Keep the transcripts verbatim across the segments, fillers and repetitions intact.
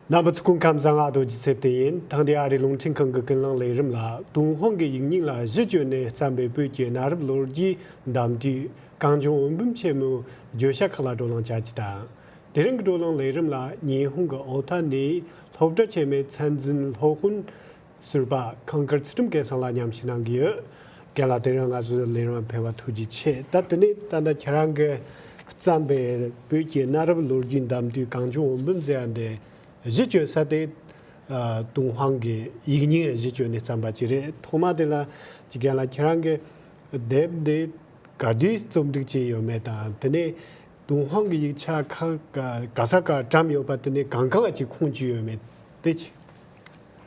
རྣམ་པ་ཚོ་སྐུ་ཁམས་བཟང་། ཨ་རྡོ་རྗེ་ཚེ་བརྟན་ཡིན། ཐེངས་འདིའི་ཨ་རིའི་རླུང་འཕྲིན་ཁང་གི་ཀུན་གླེང་ལས་རིམ་ལ། ཏུན་ཧོང་གི་ཡིག་རྙིང་ལ་གཞི་བཅོལ་ནས་བརྩམས་པའི་བོད་ཀྱི་གནའ་རབས་ལོ་རྒྱུས་གདམ་དུས་གངས་ལྗོངས་འོད་འབུམ་ཆེན་མོའི་བརྗོད་བྱ་ཁག་ལ་བགྲོ་གླེང་བྱ་རྒྱུ་དང་། དེ་རིང་གི་བགྲོ་གླེང་ལས་རིམ་ལ་ཉི་ཧོང་གི་ཨོ་ཐ་ནས་སློབ་གྲྭ་ཆེན་མོའི་མཚན་འཛིན་སློབ་དཔོན་ཟུར་པ་ཁང་དཀར་ཚུལ་ཁྲིམས་སྐལ་བཟང་ལགས་མཉམ་ཞུགས་གནང་གི་ཡོད། རྒན་ལགས། དེ་རིང་ང་ཚོའི་ལས་རིམ་ཕེབས་པར་ཐུགས་རྗེ་ཆེ། ད་དེ་ནས་ད་ལྟ་ཁྱེད་རང་གིས་བརྩམས་པའི་བོད་ཀྱི་གནའ་རབས་ལོ་རྒྱུས་གདམ་དུས་གངས་ལྗོངས་འོད་འབུམ་ཟེར་བ་འདི་གཞི་བཅོལ་ས་དེ། ཨ། ཏུན་ཧོང་གི་ཡིག་རྙིང་གཞི་བཅོལ་ནས་བརྩམས་པ་ཅིག་རེད། ཐོག་མ་དེ་ལ་ཅིག་རྒན་ལགས་ཁྱེད་རང་གིས་དེབ་འདི་ག་དུས་རྩོམ་སྒྲིག་བྱས་ཡོད་མེད་དང་། དེ་ནས་ཏུན་ཧོང་གི་ཡིག་ཆ་ཁག་ག་ས་ག་བཀྲམ་ཡོད་པ་དེ་ནས་གང་ག་ཅིག་ཁུངས་བཅོལ་ཡོད་མེད་དེ་ཅིག་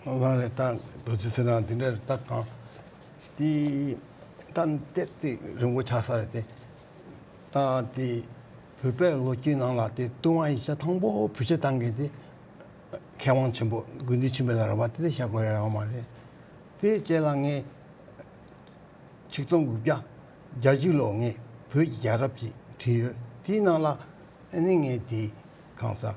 ལགས་རེད། ད་རྡོ་རྗེ་ཚེ་རིང་འདི་འདྲ་རེད། ད་གང་དེ་ད་ཏེ་ཏེ་རིང་པོ་ཆགས་ས་རེད་དེ། ད་དེ་བོད་པའི་ལོ་རྒྱུས་ནང་ལ་དེ་ཏུན་ཧོང་ཡིག་ཆ་དང་པོ་བེད་སྤྱོད་བཏང་མཁན་དེ་མཁས་དབང་ཆེན་པོ་དགེ་འདུན་ཆོས་འཕེལ་ལགས་རེད་པ། དེ་ལས་བཤད་དགོས་ཡ་ཡོད་མ་རེད། དེའི་རྗེས་ལ་ངས་ཆིག་སྟོང་དགུ་བརྒྱ་བརྒྱད་ཅུ་ལོ་ངས་བོད་ཀྱི་རྒྱལ་རབས་ཅིག་བྲིས་ཡོད། དེའི་ནང་ལ་ཨ་ནི་ངས་དེ་གང་ཟག་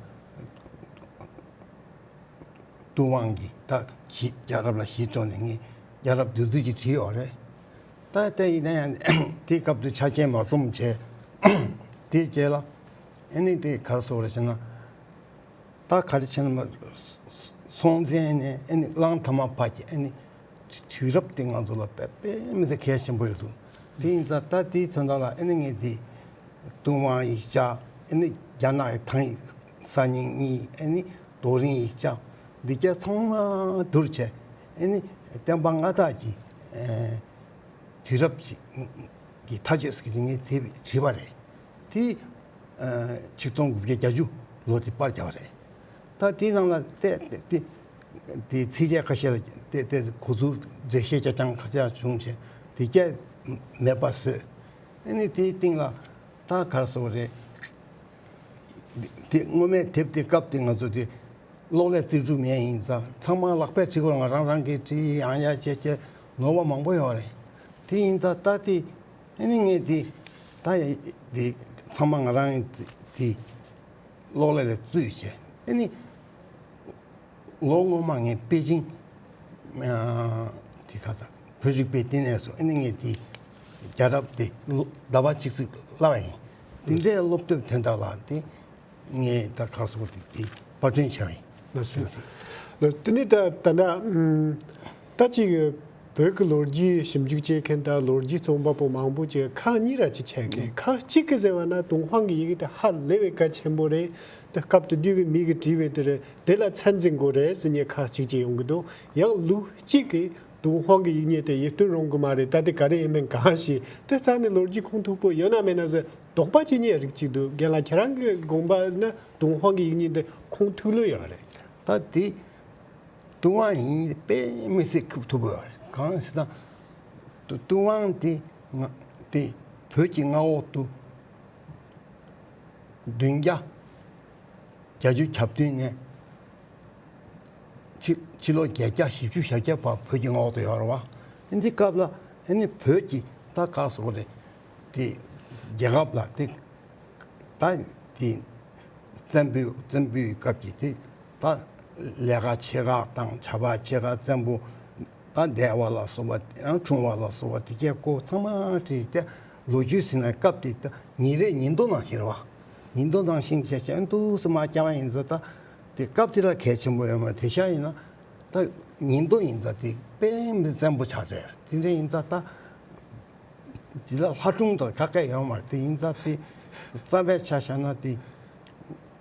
ཏུན་ཧོང་གི་ད་གཞི་རྒྱལ་རབས་ལ་གཞི་བཅོལ་ནས་ངས་རྒྱལ་རབས་བསྡུས་བསྡུས་ཀྱིས་བྲིས་ཡོད་རེད། ད་ལྟ་ཡིན་ན་ཡང་དེའི་སྐབས་དུ་ཆ་རྐྱེན་མ་འཛོམས་བྱས། དེའི་རྗེས་ལ་ཨ་ནི་དེ་ག་རེ་ཟེར་དགོས་རེད་ཟེར་ན། ད་ག་རེ་བྱས་ན་སྲོང་བཙན་ནས་ཨ་ནི་གླང་དར་མ་བར་གྱི་ཨ་ནི་དུས་རབས་དེ་ང་ཚོ་ལ་དཔེ་དཔེ་མི་སྲིད་གལ་ཆེན་པོ་ཡོད་འདུག་དེ་ཡིན་ཙང་ད་དེའི་དོན་དག་ལ་ཨ་ནི་ངས་དེ་ཏུན་ཧོང་ཡིག་ཆ། ཨ་ནི་རྒྱ་ནག་གི་ཐང་ཡིག་གསར་རྙིང་གཉིས། ཨ་ནི་རྡོ་རིང་ཡིག་ཆ། འདི་ག་ཚང་མ་བསྡུར་བྱས། ཨ་ནི་བསྟན་པ་སྔ་དར་གྱི་ཨ་དུས་རབས་ཅིག་གི་མཐའ་དཔྱད་ཟེར་གྱི་ངས་དེ་བྲིས་པ་རེད། དེ་ཨ་ཆིག་སྟོང་དགུ་བརྒྱ་བརྒྱད་ཅུ་ལོ་དེ་པར་བརྒྱབ་པ་རེད། ད་དེའི་ནང་ལ་བལྟས་ཏེ་དེ་ཚིགས་བཅད་ཁ་ཤས་ལ་བལྟས་ཏེ་གོ་ཚུལ་འགྲེལ་བཤད་རྐྱང་རྐྱང་ཁ་ཤས་བྱུང་བྱས། དེ་ག་མེད་པ་བཟོས། ཨ་ནི་དེའི་སྟེང་ལ་ད་ག་རེ་ཟེར་དགོས་རེད། དེ་སྔོན་མའི་དེབ་དེ་སྐབས་དེ་ང་ཚོ་དེ་གློག་ཀླད་རྩིས་འཕྲུལ་མེད་ཡིན་ཙང་ཚང་མ་ལག་པས་བྲིས་དགོས། ང་རང་རང་གིས་བྲིས་ཡང་ཡང་བྱས་བྱས་ནོར་བ་མང་པོ་ཡོད་རེད། དེ་ཡིན་ཙང་ད་དེ་ཨ་ནི་ངས་དེ་ད་དེ་ཚང་མ་ང་རང་དེ་གློག་ཀླད་ལ་བཙུད་བྱས། ཨ་ནི་ལོ་སྔོན་མ་ངས་པེ་ཅིང་ཨ་དེ་ག་ས་བོད་རིག་པའི་ལྟེ་གནས་སུ་ཨ་ནི་ངས་དེ་རྒྱལ་རབས་དེ་ཟླ་བ་གཅིག་ཙམ་བསླབས་པ་ཡིན། དེ་འདྲའི་སློབ་དེབ་དོན་དག་ལ་དེ་ངས་ད་ག་རེ་ཟེར་དགོས་རེད། དེ་དེ་པར་སྐྲུན་བྱས་པ་ཡིན། ལགས་སོ། ལགས། དེ་ནས་ད་ད་ལྟ་ཨམ་ད་ཅིག་བོད་ཀྱི་ལོ་རྒྱུས་ཞིབ་འཇུག་བྱེད་མཁན་དང་ལོ་རྒྱུས་རྩོམ་པ་པོ་མང་པོ་ཅིག་ཁག་གཉིས་ར་ཅིག་ཕྱེ་མཁན། ཁག་གཅིག་གིས་ཟེར་བ་ན་ཏུན་ཧོང་གི་ཡི་གེ་དེ་ཧ་ལས་པའི་གལ་ཆེན་པོ་རེད། དེ་སྐབས་དེ་དུས་ཀྱི་མི་གིས་བྲིས་པའི་དེ་རེད། དེ་ལ་ཚད་འཛིན་དགོས་རེད་ཟེར་མཁན་ཁག་གཅིག་ཅིག་ཡོང་གི་འདུག་ཡང་ལུགས་གཅིག་གིས་ཏུན་ཧོང་གི་ཡིག་རྙིང་དེ་ཡིད་རྟོན་རུང་གི་མ་རེད། ད་དེ་ག་རེ་ཡིན་མིན་གང་ཤེས། དེ་རྩ་ནས་ལོ་རྒྱུས་ཁུངས་ཐུབ་པོ་ཡོད་ན་མེད་ན་ཟེར་དོགས་པ་བྱེད་མཁན་རིགས་གཅིག་འདུག་རྒན་ལགས་ཁྱེད་རང་གི་དགོངས་པ་ན་ཏུན་ཧོང་གི་ཡིག་རྙིང་དེ་ཁུངས་ཐུབ་ལོས་ཡོད་རེད། ད་དེ་ཏུན་ཧོང་ཡིན་དཔེ་མི་སྲིད་ཁུངས་ཐུབ་པོ་ཡོད་རེད། གང་ཟེར་ན་ཏུ་ཏུན་ཧོང་དེ་ང་དེ་བོད་ཀྱི་མངའ་འོག་ཏུ་བདུན་བརྒྱ་བརྒྱད་ཅུ་གྱ་བདུན་ནས་ཕྱི་ཕྱི་ལོ་བརྒྱད་བརྒྱ་བཞི་བཅུ་ཞེ་བརྒྱད་བར་བོད་ཀྱི་མངའ་འོག་ཏུ་ཡོད་རེད་པ། ཨ་འདི་སྐབས་ལ་ཨ་ནི་བོད་ཀྱི་ད་ག་ཟེར་དགོས་རེད། དེ་རྒྱལ་ཁབ་ལ་དེ་ད་དེ་བཙན་པོའི་བཙན་པོའི་སྐབས་ཀྱི་དེ་ད་ལས་ཀ་ཆེ་ཁག་དང་བྱ་བ་ཆེ་ཁག་བཙན་པོ་ད་བདེ་བ་ལ་སོགས་པ་ཡང་འཁྲུངས་པ་ལ་སོགས་པ་དེ་གས་ཀོ་ཚང་མ་བྲིས་ཏེ་ལོ་རྒྱུས་ཟེར་ན་སྐབས་དེ་ད་ཉིན་རེ་ཉིན་ཐོ་ནང་བཞིན་རེད་པ། ཉིན་ཐོ་ནང་བཞིན་བྱས་བྱས་འདུག་སེ་མར་བསྐྱལ་བ་ཡིན་ཙང་ད་དེ་སྐབས་དེ་ལ་གལ་ཆེན་པོ་ཡོད་མ་རེད། དེང་སང་ཡིན་ན་ད་ཉིན་ཐོ་ཡིན་ཙང་དེ་དཔེ་མི་བཙན་པོ་ཆགས་བསྡད་རེད། དེ་འདྲ་ཡིན་ཙང་ད་དེ་ལ་ལྷ་སྒྲུང་དང་ཁ་སྐད་ཡོད་མ་རེད། དེ་ཡིན་ཙང་དེ་རྩ་བའི་ཆ་བཞག་ན་དེ་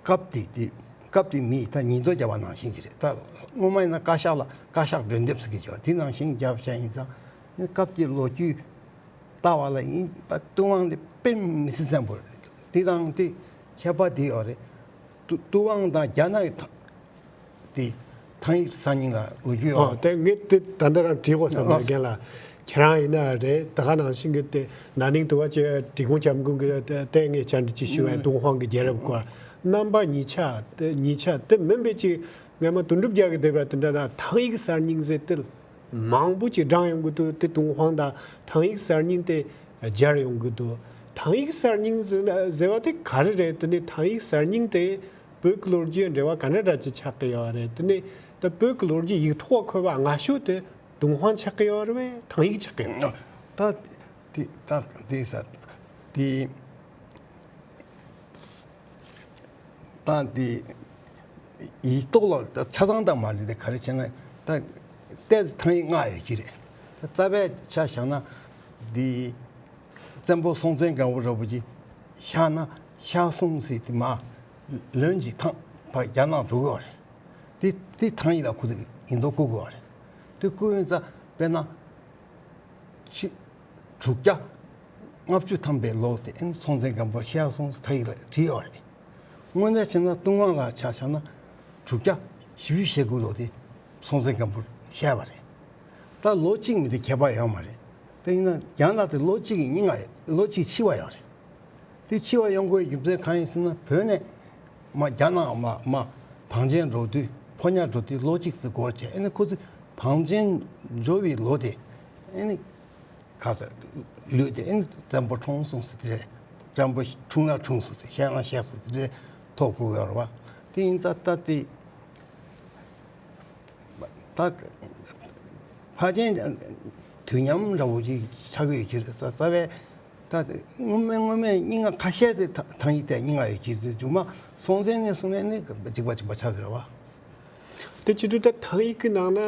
སྐབས་དེ་དེ་སྐབས་དེ་མིས་ད་ཉིན་ཐོ་བརྒྱབ་པ་ནང་བཞིན་གྱི་རེད། ད་སྔོན་མ་ཡིན་ན་བཀའ་ཤག་ལ་བཀའ་ཤག་སྒྲོན་དེབ་ཟེར་གྱི་ཡོད། དེ་ནང་བཞིན་བརྒྱབ་བྱས་ཡིན་ཙང་སྐབས་དེ་ལོ་རྒྱུས་ལྟ་བ་ལ་ཡིན་པ་ཏུན་ཧོང་དེ་དཔེ་མི་སྲིད་བཙན་པོ་རེད། དེ་དང་དེ་ཁྱད་པར་དེ་ཡོད་རེད། ཏུ་ཏུན་ཧོང་དང་རྒྱ་ནག་གི་ཐ་དེ་ཐང་ཡིག་གསར་རྙིང་ལ་ལོ་རྒྱུས་ཡོད། ཨོ་དེ་ངས་དེ་ད་ལྟ་རང་དྲིས་དགོས་བསམ་ཨོ་ནས་རྒན་ལགས། ཁྱེད་རང་ཡིན་ན་རེད། ད་ག་ནང་བཞིན་གྱི་དེ་ན་ནིང་དུ་བ་ཅེ་འབྲི་གུང་སྐྱབས་མགོན་གྱི་དེ་དེ་ངས་བཅར་འདྲི་ཅིག་ཞུ་བའི་ཏུན་ཧོང་གི་རྒྱལ་རབས་སྐོར་རྣམ་པ་གཉིས་ཆ་དེ་གཉིས་ཆ་དེ་མིན་པའི་ཅིག་སྔ་མ་དོན་གྲུབ་རྒྱལ་གྱི་དེབ་ར་དེ་འདྲ་ན་ཐང་ཡིག་གསར་རྙིང་ཟེར་དེ། མང་པོ་ཅིག་བགྲངས་ཡོང་གི་འདུག་དེ་ཏུན་ཧོང་དང་ཐང་ཡིག་གསར་རྙིང་དེ་སྦྱར་ཡོང་གི་འདུག་ཐང་ཡིག་གསར་རྙིང་ཟེར་ན་ཟེར་བ་དེ་ག་རེ་རེད། དེ་ནས་ཐང་ཡིག་གསར་རྙིང་དེ་ བོད་ཀྱི་ལོ་རྒྱུས་འབྲེལ་བ་ག་འདྲ་འདྲ་ཅིག་ཆགས་ཀྱི་ཡོད་རེད། དེ་ནས་ད་བོད་ཀྱི་ལོ་རྒྱུས་ཡིག་ཐོག་འཁོད་པ་སྔ་ཤོས་དེ་ཏུན་ཧོང་ཆགས་ཀྱི་ཡོད་རེད་པས། ཐང་ཡིག་ཆགས་ཀྱི་ཡོད་རེད། ད་དེ་ད་དེ་ས་དེ་ད་དེ་ཡིག་ཐོག་ལ་ད་ཆ་ཚང་དང་མ་འདྲ་དེ་ག་རེ་བྱས་ན། ད་ལྟའི་ཐང་ཡིག་ལྔ་ཡོད་ཀྱི་རེད། ད་རྩ་བའི་ཆ་བཞག་ན་དེ། བཙན་པོ་སྲོང་བཙན་སྒམ་པོ་ར་བོ་ཆེ་ཤར་ན་ཤར་སྲོང་ཟེར་དེ་མར་ལོན་གྱི་ཐང་ཕར་རྒྱ་ནག་འགྲོ་གི་ཡོད་རེད། དེ་དེ་ཐང་ཡིག་ལ་ཁོ་ཚོས་ཡིག་ཐོག་བཀོད་གི་ཡོད་རེད། དེ་བཀོད་ཡོང་ཙང་དཔེར་ན་ཕྱི་དྲུག་བརྒྱ་ལྔ་བཅུ་ཐམ་པའི་ལོ་དེ་ཨེ་ནི་སྲོང་བཙན་སྒམ་པོ་ཤར་སོང་ཟེར་ཐང་ཡིག་ལ་བྲིས་ཡོད་རེད། དངོས་གནས་བྱས་ན་ཏུན་ཧོང་ལ་ཆ་བཞག་ན་དྲུག་བརྒྱ་བཞི་བཅུ་ཞེ་དགུ་ལོ་དེ་སྲོང་བཙན་སྒམ་པོ་ཤར་བ་རེད། ད་ལོ་གཅིག་མིན་དེ་ཁྱད་པར་ཡོད་མ་རེད། དེ་ཡིན་ན་རྒྱ་ནག་དེ་ལོ་གཅིག་གི་སྙིང་ང་ལོ་གཅིག་འཕྱི་བ་ཡོད་རེད། དེ་འཕྱི་བ་ཡོང་དགོས་རྒྱུ་མཚན་གང་ཡིན་ཟེར་ན། བོད་ནས་མར་རྒྱ་ནག་མར་མར་བང་ཆེན་འགྲོ་དུས་ཕོ་ཉ་འགྲོ་དུས་ལོ་གཅིག་ཙམ་འགོར་བྱས། ཨེ་ནི་ཁོ་ཚོས་བང་ཆེན་འགྲོ་བའི་ལོ་དེ་ཨེ་ནི་ག་ས་ལུས་དེ་ཨེ་ནི་བཙན་པོ་འཁྲུངས་སོང་ཟེར་དེ་རེད། བཙན་པོ་འཁྲུངས་ན་འཁྲུངས་སོང་ཟེར། ཤར་ན་ཤར་སོང་ཟེར་དེ་རེད། ཐོག་བཀོད་ཡོད་རེད་བ། དེ་ཡིན་ཙང་ད་དེ། ད་ཕལ་ཆེར་དུས་མཉམ་འདྲ་བོ་ཅིག་ཆགས་ཀྱི་ཡོད་ཀྱི་རེད། རྩ་རྩ་བའི་ད་དངོས་མེད་དངོས་མེད་རྙིང་མ་ཁ་ཤས་དེ་ཐ་ཐང་ཡིག་དེ་རྙིང་མ་ཡོད་ཀྱི་རེད། མཇུག་མ་སྲོང་བཙན་ནས་བཟུང་ནས་ནི་གཅིག་པ་གཅིག་པ་ཆགས་ཀྱི་རེད་བ། དེ་བྱེད་དུས་ད་ཐང་ཡིག་གི་ནང་ན་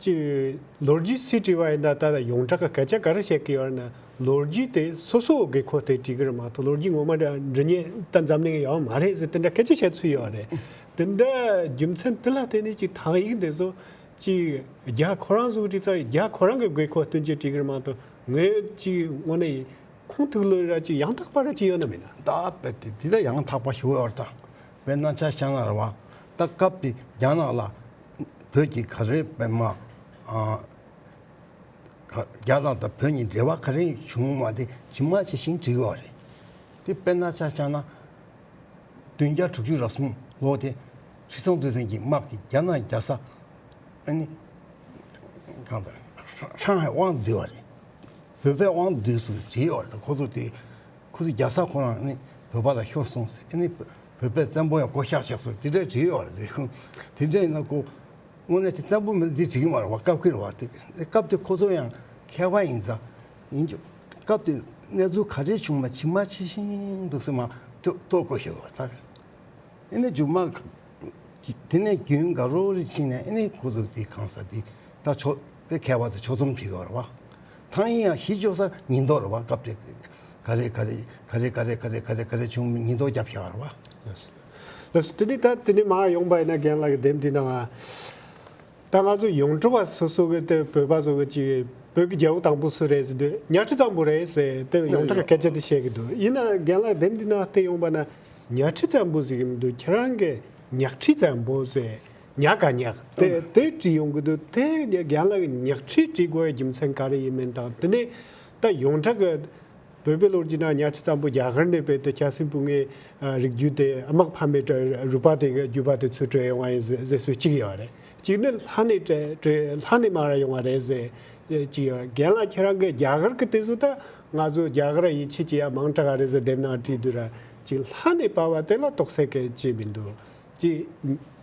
ཅིག་ལོ་རྒྱུས་སུས་བྲིས་པ་ཡིན་ན། ད་ཡོངས་གྲགས་ཀྱི་སྐད་ཆ་ག་རེ་བཤད་ཀྱི་ཡོད་ན། ལོ་རྒྱུས་དེ་སོ་སོའི་དགོས་མཁོ་དེ་བྲིས་ཀྱི་རེད་མ་གཏོགས། ལོ་རྒྱུས་ངོ་མ་འདྲ་འབྲི་མཁན་ད་འཛམ་གླིང་ཡོད་མ་རེད་ཟེར་དེ་འདྲ་སྐད་ཆ་བཤད་ཚུལ་ཡོད་རེད། དེ་འདྲ་རྒྱུ་མཚན་དེ་ལ་བརྟེན་ནས་ཅིག་ཐང་ཡིག་འདི་ཚོ་ཅིག་རྒྱ་ཁོ་རང་ཚོས་བྲིས་ཙང་རྒྱ་ཁོ་རང་གི་དགོས་མཁོ་སྟོན་གྱི་བྲིས་ཀྱི་རེད་མ་གཏོགས། ངས་ཅིག་དངོས་གནས་ཁུངས་ཐུག་ལོས་ར་ཅིག་ཡང་དག་པ་ར་ཅིག་ཡོད་ན་མེད་ན། ད་དཔེ་དེ་དེ་ད་ཡང་དག་པ་ཞུ་ཡོད་རེད། ད་དཔེར་ན་ཆ་བཞག་ན་རེད་བ། ད་སྐབས་དེ་རྒྱ་ནག་ལ་བོད་ཀྱི་ག་རེ་དཔེ་མ་ཨ། ག་རྒྱ་ནག་དང་བོད་གཉིས་འབྲེལ་བ་ག་རེ་བྱུང་མ་དེ་ཇི་མ་ཇི་བཞིན་བྲིས་ཡོད་རེད། དེ་དཔེར་ན་ཆ་བཞག་ན། བདུན་བརྒྱ་དྲུག་ཅུ་རེ་གསུམ་ལོ་དེ་ཁྲི་སྲོང་ལྡེ་བཙན་གྱི་དམག་གིས་རྒྱ་ནག་རྒྱལ་ས་ཨ་ནི་གང་ལྟར་ཧྲང་ཧའེ་དབང་བསྡུས་པ་རེད། བོད་པས་དབང་བསྡུས་སུ་བྲིས་ཡོད་རེད། ཁོ་ཚོ་དེ་ཁོ་ཚོ་རྒྱལ་ས་ཁོ་རང་ཨ་ནི་བོད་པ་ལ་ཤོར་སོང་ཟེར། ཨ་ནི་བོད་པའི་བཙན་པོ་ཡང་ཁོ་གཤེགས་ཤག་སོགས་དེ་འདྲ་བྲིས་ཡོད་རེད། དེ་འདྲ་ཡིན་ན་ཁོ། དངོས་གནས་ཀྱི་བཙན་པོ་མི་ལ་འདི་བྲིས་ཀྱི་མ་རེད་བ། སྐབས་ཀྱི་རེད་བ། དེ་སྐབས་དེ་ཁོ་ཚོ་ཡང་མཁས་པ་ཡིན་ཙང་ཡིན་རྒྱུ། སྐབས་དེ་གནས་ཚུལ་ག་རེ་བྱུང་མ་ཇི་མ་ཇི་བཞིན་འདུག་སེ་མ་ཐོ་ཐོ་བཀོད་ཤོག་བ་ད། ཨེ་ནི་མཇུག་མ་དེ་ནས་རྒྱུན་དགའ་རོགས་རེ་ཕྱིན་ནས་ཨེ་ནི་ཁོ་ཚོ་དེ་གང་ས་དེ་ད་ཆོ་དེ་མཁས་པ་དེ་ཆོག་རྩོམ་བྱེད་ཀྱི་ཡོད་རེད་བ། ཐང་ཡིག་ཡང་གཞི་བཅོལ་ས་ཉིན་ཐོ་རེད་བ། སྐབས་དེ་ག་རེ་ག་རེ་ག་རེ་ག་རེ་ག་རེ་ག་རེ་བྱུང་ཉིན་ཐོ་རྒྱབ་བཞག་རེད་བ། ལགས་སོ། ལགས་སོ། དེ་ནས་ད་དེ་ནས་མར་ཡོང་པ་ཡིན་ན་རྒན་ལགས་ཀྱི་དེབ་འདི་ནང་ང་། ད་ང་ཚོ་ཡོངས་གྲགས་པ་སོ་སོ་གི་དེ་བོད་པ་ཚོ་གི་ཅིག་བོད་ཀྱི་རྒྱལ་པོ་དང་པོ་སུ་རེད་ཟེར་དུས་གཉའ་ཁྲི་བཙན་པོ་རེད་ཟེར། དེ་ཡོངས་གྲགས་ཀྱི་སྐད་ཆ་དེ་བཤད་ཀྱི་འདུག་ཡིན་ན་རྒན་ལགས་དེབ་འདི་ནང་བལྟས་ཡོང་པ་ན་གཉའ་ཁྲི་བཙན་པོ་ཟེར་གྱི་མི་འདུག་ཁྱེད་རང་གི་ཉག་ཁྲི་བཙན་པོ་ཟེར། ཉག་ག་ཉག་དེ་དེ་བྲིས་ཡོང་གི་འདུག་དེ་རྒན་ལགས་ཀྱི་ཉག་ཁྲི་བྲིས་དགོས་པའི་རྒྱུ་མཚན་ག་རེ་ཡིན་མིན་དང་། དེ་ནས་ད་ཡོངས་གྲགས་ཀྱི་བོད་པའི་ལོ་རྒྱུས་ནང་གཉའ་ཁྲི་བཙན་པོ་རྒྱ་གར་ནས་བོད་དུ་ཁྱད་སེང་ཕུ་ངའི་རིགས་རྒྱུད་དེ་དམག་ཕམ་པའི་རུས་པ་དེ་རྒྱུད་པ་དེ་ཚུར་བྲོས་ཡོང་བ་ཡིན་ཟེར་ཟེར་སྲོལ་གཅིག་ཡོད་རེད། གཅིག་ནི་ལྷ་ནས་བྲོས་ལྷ་ནས་མར་ཡོང་བ་རེད་ཟེར་གཅིག་ཡོད་རེད། རྒན་ལགས་ཁྱེད་རང་གི་རྒྱ་གར་གྱི་དེ་ཚོ་ད་ང་ཚོ་རྒྱ་གར་ཡིད་ཆེས་བྱེད་ཡ་མང་དྲགས་རེད་ཟེར་དེབ་ནང་བྲིས་འདུག་ར། གཅིག་ལྷ་ནས་པ་བ་དེ་ལ་རྟོགས་སད་གི་ཅི་མི་འདུག་ཅིག་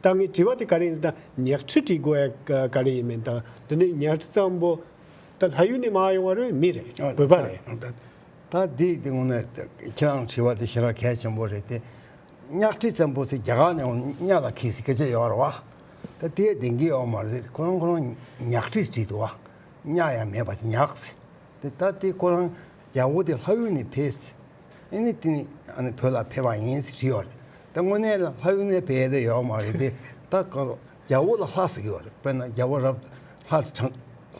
ད་ངས་དྲི་བ་དེ་ག་རེ་ཡིན་ཟེར་ན་ཉག་ཁྲི་བྲིས་དགོས་ཡ་ག་རེ་ཡིན་མིན་དང་། དེ་ནས་གཉའ་ཁྲི་བཙན་པོ་ད་ལྷ་ཡུལ་ནས་མར་ཡོང་བ་རེད། མི་རེད། ཨ་བོད་པ་རེད། ད་ད་འདི་འདི་དངོས་གནས་ཁྱེད་རང་དྲི་བ་དེ་ཞེ་དྲག་གལ་ཆེན་པོ་རེད་དེ། གཉའ་ཁྲི་བཙན་པོ་ཟེར་རྒྱ་གར་ནས་འོང་གཉའ་ལ་ཁེལ་ཟེར་སྐད་ཆ་ཡོད་རེད་བ། ད་དེ་བདེན་གྱི་ཡོད་མ་རེད། ཁོ་རང་ཁོ་རང་ཉག་ཁྲི་བྲིས་འདུག་བ། གཉའ་ཡང་མེད་པ་ཉག་ཟེར། དེ་ད་དེ་ཁོ་རང་རྒྱལ་པོ་དེ་ལྷ་ཡུལ་ནས་ཕེབས། ཨེ་ནི་དེ་ནི་ཨ་ནི་བོད་ལ་ཕེབས་པ་ཡིན་ཟེར་བྲིས་ཡོད་རེད། ད་དངོས་གནས་ལ་ལྷ་ཡུལ་ནས་ཕེབས་ཡས་དེ་ཡོད་མ་རེད་དེ། ད་ག་རྒྱལ་པོ་ལ་ལྷ་ཟེར་གྱི་ཡོད་རེད། དཔེར་ན་རྒྱལ་པོ་རབ་ལྷ་དྲང་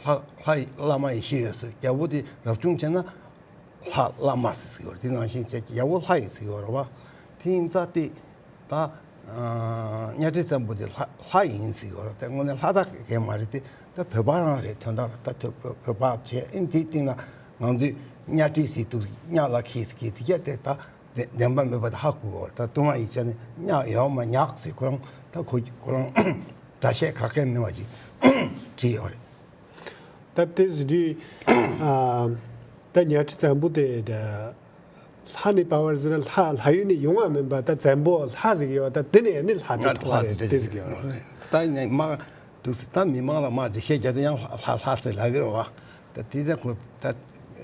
ལྷ་ལྷ་བླ་མ་ཡེ་ཤེས་འོད་ཟེར། རྒྱལ་པོ་དེ་རབ་བྱུང་བྱས་ན་ལྷ་བླ་མ་ཟེར་ཟེར་གྱི་ཡོད་རེད། དེ་ནང་བཞིན་བྱས་རྒྱལ་པོ་ལྷ་ཡིན་ཟེར་གྱི་ཡོད་རེད་བ། དེ་ཡིན་ཙང་དེ། ད་གཉའ་ཁྲི་བཙན་པོ་དེ་ལྷ་ལྷ་ཡིན་ཟེར་ཡོད་རེད། དེ་དངོས་གནས་ལྷ་དག་གི་མ་རེད་དེ། ད་བོད་པ་རང་རེད། དོན་དག་ད་བོད་བོད་པ་བྱས་ཨིན་དེའི་སྟེང་ན་ང་ཚོས་གཉའ་ཁྲི་ཟེར་འདུག་གཉའ་ལ་ཁེལ་ཟེར་གྱི་དེ་གྱད་དེ་ད་བདེན་པ་མེད་པ་དེ་ཧ་གོ་གི་ཡོད་རེད། ད་དུང་མ་ཡིག་ཆ་ནས་གཉའ་ཡོད་མ་ཉག་ཟེར་ཁོ་རང་ད་ཁོ་ཁོ་རང་སྒྲ་བཤད་ག་གེ་མེད་པ་ཅིག་བྲིས་ཡོད་རེད། ད་དེ་ཟེར་དུས་ཨ་ད་གཉའ་ཁྲི་བཙན་པོ་དེ་ད། ལྷ་ནས་པ་ཝར་ཟེར་ན་ལྷ་ལྷ་ཡུལ་ནས་ཡོང་བ་མིན་པ། ད་བཙན་པོ་ལྷ་ཟེར་གི་ཡོད་པ། ད་དེ་ནས་ནི་ལྷ་དེ་ང་ཐོགས་པ་ལྷ་རེད། དེ་དེ་ཟེར་གི་ཡོད་རེད། ད་ནས་མ་འདུག་ཟེར། ད་མི་མང་ལ་མ་འགྲེལ་བཤད་རྒྱག་དུས་ཡང་ལྷ་ལྷ་ལྷ་ཟེར་ལབ་གི་རེད་བ། ད་དེ་ད་ཁོ་ད་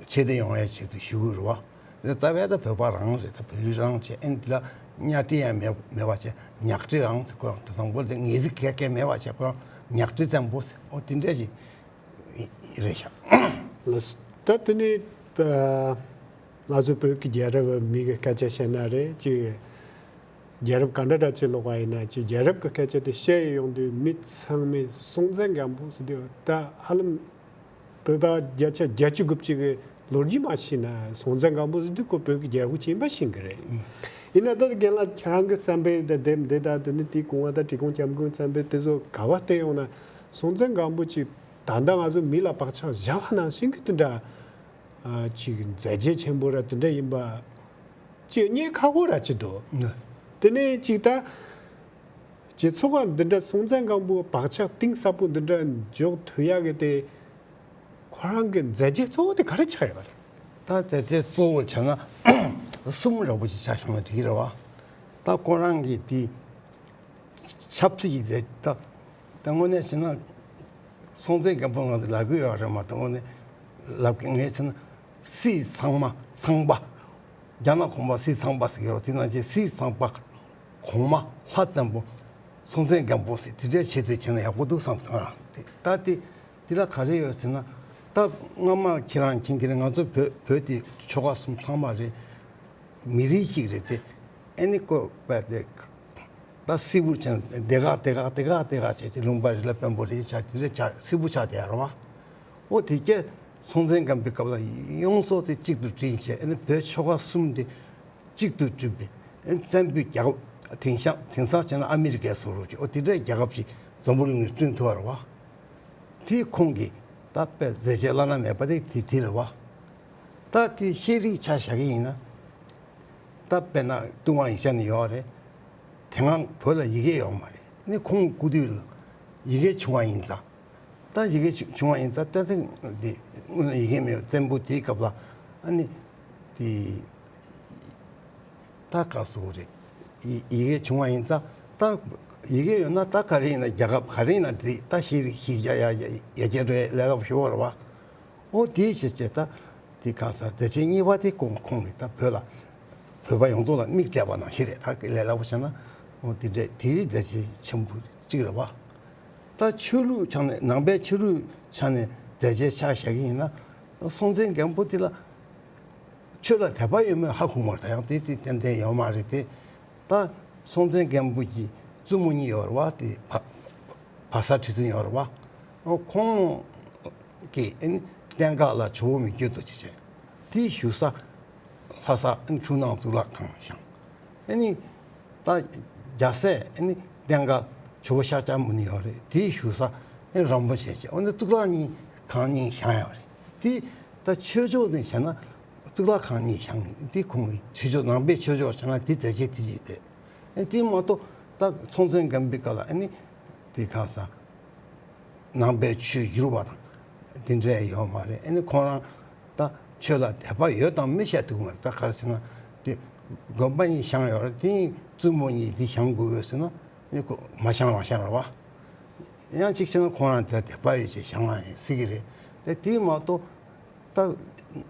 ཆེ་བསྟོད་ཡོང་ཡ་ཆེད་དུ་ཞུ་གི་རེད་བ། རྩ་བའི་ད་བོད་པ་རང་རེད། ད་བོད་རིགས་རང་བྱས། ཨེ་འདི་ལ་གཉའ་ཁྲི་ཡང་མེད་མེད་པ་བྱས། ཉག་ཁྲི་རང་ཟེར། ཁོ་རང་ད་དང་པོ་དེ་ངེས་ཟིག་གེ་གེ་མེད་པ་བྱས། ཁོ་རང་ཉག་ཁྲི་བཙན་པོ་ཟེར། ཨོ་དེ་འདྲ་ཞིག་རེད་ཤག་ལགས། ད་དེ་ནས་ང་ཚོ་བོད་ཀྱི་རྒྱལ་རབས་མི་གི་སྐད་ཆ་བཤད་ན་རེད། ཅིག་རྒྱལ་རབས་ག་འདྲ་འདྲ་ཅིག་ཀློག་པ་ཡིན་ན། ཅིག་རྒྱལ་རབས་ཀྱི་སྐད་ཆ་དེ་བཤད་ཡོང་དུས་མི་ཚང་མས་སྲོང་བཙན་སྒམ་པོ་ཟེར་དུས་ད་ཧ་ལམ་བོད་པ་བརྒྱ་ཆ་བརྒྱད་ཅུ་དགུ་བཅུ་གི་ལོ་རྒྱུས་མ་ཤེས་ན། སྲོང་བཙན་སྒམ་པོ་ཟེར་དུས་ཁོ་བོད་ཀྱི་རྒྱལ་པོ་ཅིག་ཡིན་པ་ཤེས་གི་རེད། ཡིན་ན་ད་རྒན་ལགས་ཁྱེད་རང་གི་བསམ་པའི་དེབ་འདི་དང་དེ་ནི་དེའི་གོང་བ་ད་འབྲི་གུང་སྐྱབས་མགོན་བསམ་པའི་དེ་ཚོ་ག་བ་བལྟས་ཡོང་ན། སྲོང་བཙན་སྒམ་པོ་ཅིག་ད་ལྟ་ང་ཚོ་མི་ལ་བག་ཆགས་བཞག་པ་ནང་བཞིན་གྱི་དེ་འདྲ་ཅིག་མཛད་རྗེས་ཆེན་པོ་ར་དེ་འདྲ་ཡིན་པ་ཅིག་རྙེད་ཁག་པོ་ར་ཅིག་འདུག་དེ་ནས་ཅིག་ད་སྤྱི་ཚོགས་ཀ་འདི་འདྲ་སྲོང་བཙན་སྒམ་པོ་བག་ཆགས་གཏིང་ཟབ་པོ་འདི་འདྲ་འཇོག་ཐུབ་ཡག་གི་དེ། ཁོ་རང་གི་མཛད་རྗེས་གཙོ་བོ་དེ་ག་རེ་ཆགས་ཡོད་པ་རེད། ད་མཛད་རྗེས་གཙོ་བོ་བྱས་ན་གསུམ་འདྲ་པོ་ཞིག་ཆ་བཞག་ན་འགྲིག་གི་རེད་བ། ད་ཁོ་རང་གི་དེ་ཆབ་སྲིད་ཀྱི་མཛད། ད་ད་དངོས་གནས་བྱས་ན་སྲོང་བཙན་སྒམ་པོ་ང་ཚོ་ལབ་གི་ཡོད་རེད་མ་གཏོགས། དངོས་གནས་ལབ་གི་ངས་བྱས་ན་སྲིད་ཚང་མ་ཚངས་པ། རྒྱ་ནག་གོང་མ་སྲིད་ཚངས་པ་ཟེར་གི་ཡོད་རེད། དེ་ནང་བཞིན་སྲིད་ཚངས་པ། གོང་མ་ལྷ་བཙན་པོ། སྲོང་བཙན་སྒམ་པོ་ཟེར་དེ་འདྲའི་ཆེད་དུ་བྱས་ན་ཡག་པོ་འདུག་བསམ་སོང་ར། དེ་ད་དེ་དེ་ལ་ག་རེ་ཡོད་ཟེར་ན། ད་སྔ་མ་ཁྱེད་རང་མཁྱེན་གྱི་རེད། ང་ཚོ་བོད་བོད་དེ་ཆོལ་ཁ་གསུམ་ཚང་མ་རེད། མི་རིགས་གཅིག་རེད་དེ། ཨེ་ནི་ཀོ་པ་དེ་ད་སིལ་བུར་བྱས་ན་སྡེ་ཁག་སྡེ་ཁག་སྡེ་ཁག་སྡེ་ཁག་བྱས་ཏེ་ལུང་པ་རེ་ལ་དཔོན་པོ་རེ་ཆགས། དེ་རེ་ཆགས་སིལ་བུར་ཆགས་བསྡད་ཡ་རེད་བ། ཨོ་དེ་སྐད་སྲོང་བཙན་སྒམ་པོའི་སྐབས་ལ་ཡོངས་སུ་དེ་གཅིག་ཏུ་བསྒྲིལ་བྱས། ཨེ་ནི་བོད་ཆོལ་ཁ་གསུམ་དེ་གཅིག་ཏུ་བསྒྲིལ་བའི་ཨེ་བཙན་པོའི་རྒྱལ་ཁབ། དེང་སང་དེང་སང་བྱས་ན་ཨ་མི་རི་ཀའི་བཟོ་འདྲ་ཅིག་ཨོ་དེ་འདྲའི་རྒྱལ་ཁབ་ཅིག་འཛམ་བུ་གླིང་ནས་བསྐྲུན་ཐུབ་པ་རེད་བ། དེ་ཁོང་གིས་ད་དཔེ་མཛད་རྗེས་བླ་ན་མེད་པ་དེ་དེ་དེ་རེད་བ། ད་དེ་ཤེས་རིག་ཆ་བཞག་གི་ཡིན་ན། ད་དཔེར་ན་ཏུན་ཧོང་ཡིག་ཆ་ནས་ཡོད་རེད། དེ་སྔ་བོད་ལ་ཡི་གེ་ཡོད་མ་རེད། ཨ་ནི་ཁོང་སྐུ་དུས་ལ་ཡི་གེ་བྱུང་བ་ཡིན་ཙང་། ད་ཡི་གེ་བྱུང་བ་ཡིན་ཙང་ད་དེ་དེ་སྔོན་ལ་ཡི་གེ་མེད་པ། བཙན་པོ་དེའི་སྐབས་ལ་ཨ་ནི་དེ་ད་ག་སོ་རེད། ཡི་ཡི་གེ་བྱུང་བ་ཡིན་ཙང་ད་ཡི་གེ་ཡོད་ན་ད་ག་རེ་ཡིན་ན་རྒྱལ་ཁབ་ག་རེ་ཡིན་ན་དེ་ད་ཤེས་རིག་ཤེས་བྱ་ཡ་ཡ་ཡ་རྒྱ་འགྲོ་ཡ་ལས་སླ་པོ་ཞེ་པོ་རེད་བ། ཨོ་དེའི་ཕྱིར་བྱས་ད་དེ་གང་ཟག་མཛད་རྗེས་གཉིས་པ་དེ་ཁོང་ཁོང་གིས་ད་བོད་ལ་བོད་པ་ཡོངས་རྫོགས་ལ་མིག་སྤྲད་པ་ནང་བཞིན་རེད། ད་ལས་སླ་པོ་བྱས་ན་ཨོ་དེ་འདྲས་དེའི་མཛད་རྗེས་ཆེན་པོ་གཅིག་རེད་བ། ད་ཆོས་ལུགས་ཆ་ནས་ནང་པའི་ཆོས་ལུགས་ཆ་ནས་མཛད་རྗེས་ཆ་བཞག་གི་ཡིན་ན་སྲོང་བཙན་སྒམ་པོ་དེ་ལ་ཆོས་ལ་དད་པ་ཡོད་མེད་ཧ་གོ་མ་རེད། ད་ཡང་དེ་དེ་ཏན་ཏན་ཡོད་མ་རེད་དེ། ད་སྲོང་བཙན་སྒམ་པོ་གི་བཙུན་མོ་གཉིས་ཡོད་རེད་བ། དེ་བ་བ་ས་ཁྲི་བཙུན་ཡོད་རེད་བ། ཁོང་གིས་ཨ་ནི་གཏན་འགག་ལ་ཇོ་བོ་མི་བསྐྱོད་རྡོ་རྗེ་བྱས། དེའི་བཞུགས་ས་ལྷ་ས་ཨ་ནི་ཆུ་ནང་གཙུག་ལག་ཁང་བཞེངས། ཨ་ནི་ད་རྒྱལ་སྲས་ཨ་ནི་གཏན་འགག་ཇོ་བོ་ཤཱཀྱ་མུ་ནི་ཡོད་རེད། དེའི་བཞུགས་ས་ཨ་ནི་རིན་པོ་ཆེ་བྱས། འོ་ན་གཙུག་ལག་གཉིས་ཁང་གཉིས་བཞེངས་ཡོད་རེད། དེ་ད་ཆོས་ཕྱོགས་ནས་བྱས་ན་གཙུག་ལག་ཁང་གཉིས་བཞེངས་ནས་དེ་ཁོང་གི་ཆོས་ཕྱོགས་ནང་པའི་ཆོས་ཕྱོགས་བྱས་ན་དེ་མཛད་རྗེས་དེ་གཅིག་རེད། ཨ་ནི་དེ་མ་གཏོགས་ད་སྲོང་བཙན་སྒམ་པོའི་སྐབས་ལ་ཨ་ནི་དེ་གང་ཟག་ནང་པའི་ཆོས་བསྒྱུར་བ་དང་དེ་འདྲ་ཡོད་མ་རེད། ཨ་ནི་ཁོང་རང་ད་ཆོས་ལ་དད་པ་ཡོད་དམ་མེད་བཤད་ཐུབ་ཀྱི་མ་རེད། ད་ག་རེ་ཟེར་ན་དེ་དགོན་པ་གཉིས་བཞེངས་ཡོད་རེད། དེ་བཙུན་མོ་གཉིས་དེ་བཞེངས་དགོས་ཡོད་ཟེར་ན་ཨ་ནི་ཁོ་མ་བཞེངས་རང་བཞེངས་རེད་བ། ཡང་གཅིག་བྱས་ན་ཁོང་རང་དེ་ལ་དད་པ་ཡོད་ཅེས་བཞེངས་པ་ཡིན་སྲིད་ཀྱི་རེད། དེ་དེ་མ་གཏོགས་ད་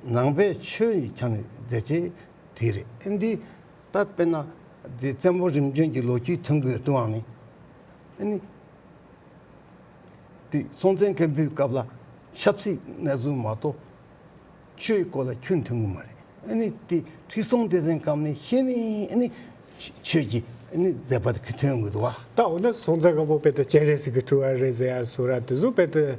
ནང་པའི་ཆོས་ཡི་ཆ་ནས་མཛད་རྗེས་དེ་རེད། ཨ་ནི་ད་དཔེར་ན་དེ་བཙན་པོ་རིམ་བྱོན་གྱི་ལོ་རྒྱུས་ཐོན་གྱི་ཡོད་དུའང་ནི། ཨ་ནི་དེ་སྲོང་བཙན་སྒམ་པོའི་སྐབས་ལ་ཆབ་སྲིད་གནས་ཚུལ་མ་གཏོགས་ཆོས་ཀྱི་སྐོར་ལ་ཁྱོན་ཐོན་གྱི་མ་རེད། ཨ་ནི་དེ་ཁྲི་སྲོང་ལྡེ་བཙན་སྐབས་ནས་བཤད་ནས་ཨ་ནི་ཆོས་ཀྱི་ཨ་ནི་མཛད་པ་དེ་ཁྱོན་ཐོན་གྱི་འདུག་བ། ད་འོ་ན་སྲོང་བཙན་སྒམ་པོ་དཔེ་དེ་སྤྱན་རས་གཟིགས་ཀྱི་སྤྲུལ་པ་རེད་ཟེར་ཡ་སོགས་ར་དེ་ཚོ་དཔེ་དེ།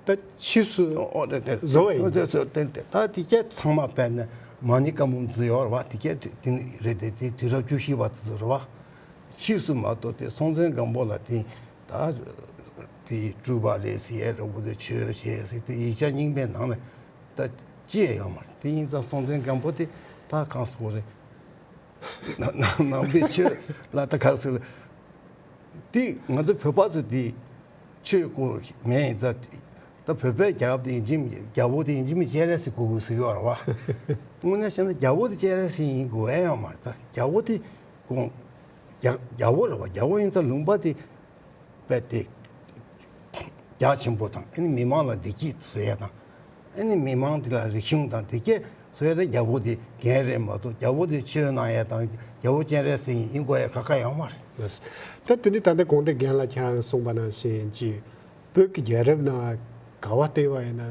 ད་ཕྱིས་སུ་ཨོ་དེ་དེ་བཟོ་བ་ཡིན། ཨོ་དེ་ཚོ་དེ་དེ་ད་དེ་སྐད་ཚང་མ་དཔེར་ན་མ་ཎི་བཀའ་འབུམ་ཚོ་ཡོད་རེད་བ། དེ་སྐད་དེ་དེ་རེད་དེ། དེ་དུས་རབས་བཅུ་བཞི་པ་དེ་ཚོ་རེད་བ། ཕྱིས་སུ་མ་གཏོགས་དེ་སྲོང་བཙན་སྒམ་པོ་ལ་དེ་ད་དེ་སྤྲུལ་པ་རེད་ཟེར་ཡས་རེད་བོ། དེ་ཆོས་བྱས་ཟེར་དེ་ཡིག་ཆ་རྙིང་པའི་ནང་ལ་ད་ཅི་ཡང་ཡོད་མ་རེད། དེ་ཡིན་ཙང་སྲོང་བཙན་སྒམ་པོ་དེ་ད་གང་ཟེར་དགོས་རེད། ནང་ནང་པའི་ཆོས་ལ་ད་ག་རེ་ཟེར། དེ་ང་ཚོ་བོད་པ་ཚོ་དེ་ཆོས་སྐོར་མེད་ཡིན་ཙང་ ད་བོད་པའི་རྒྱལ་ཁབ་དེ་ཡིན་གཅིག་མིན་རྒྱལ་པོ་དེ་ཡིན་གཅིག་མིན་སྤྱན་རས་གཟིགས་དགོས་དགོས་ཟེར་གྱི་ཡོད་རེད་བ། དངོས་གནས་བཤད་ན་རྒྱལ་པོ་དེ་སྤྱན་རས་གཟིགས་ཡིན་དགོས་ཨེ་ཡོད་མ་རེད། ད་རྒྱལ་པོ་དེ་དགོངས། རྒྱལ་རྒྱལ་པོ་རེད་བ། རྒྱལ་པོ་ཡིན་ཙང་ལུང་པ་དེ་རྦད་དེ་རྒྱ་ཆེན་པོ་དང་ཨ་ནི་མི་མང་ལ་བདེ་སྐྱིད་བཟོ་ཡ་དང་། ཨ་ནི་མི་མང་དེ་ལ་རིག་གཞུང་དང་དེ་སྐད་བཟོ་ཡ་དེ་རྒྱལ་པོ་དེ་འགན་རེད་མ་གཏོགས། རྒྱལ་པོ་དེ་ཆོས་གནང་ཡ་དང་རྒྱལ་པོ་སྤྱན་རས་གཟིགས་ཡིན་དགོས་ཡ་ག་ག་ཡོད་མ་རེད། ལགས། ད་དེ་ནི་ད་ལྟ་དགོངས་དོན་རྒན་ལགས་ཁྱེད་རང་གསུངས་པ་ནང་བཞིན་གྱི་བོད་ཀྱི་རྒྱལ་རབས་ནང་ག་བ་བལྟས་པ་ཡིན་ན་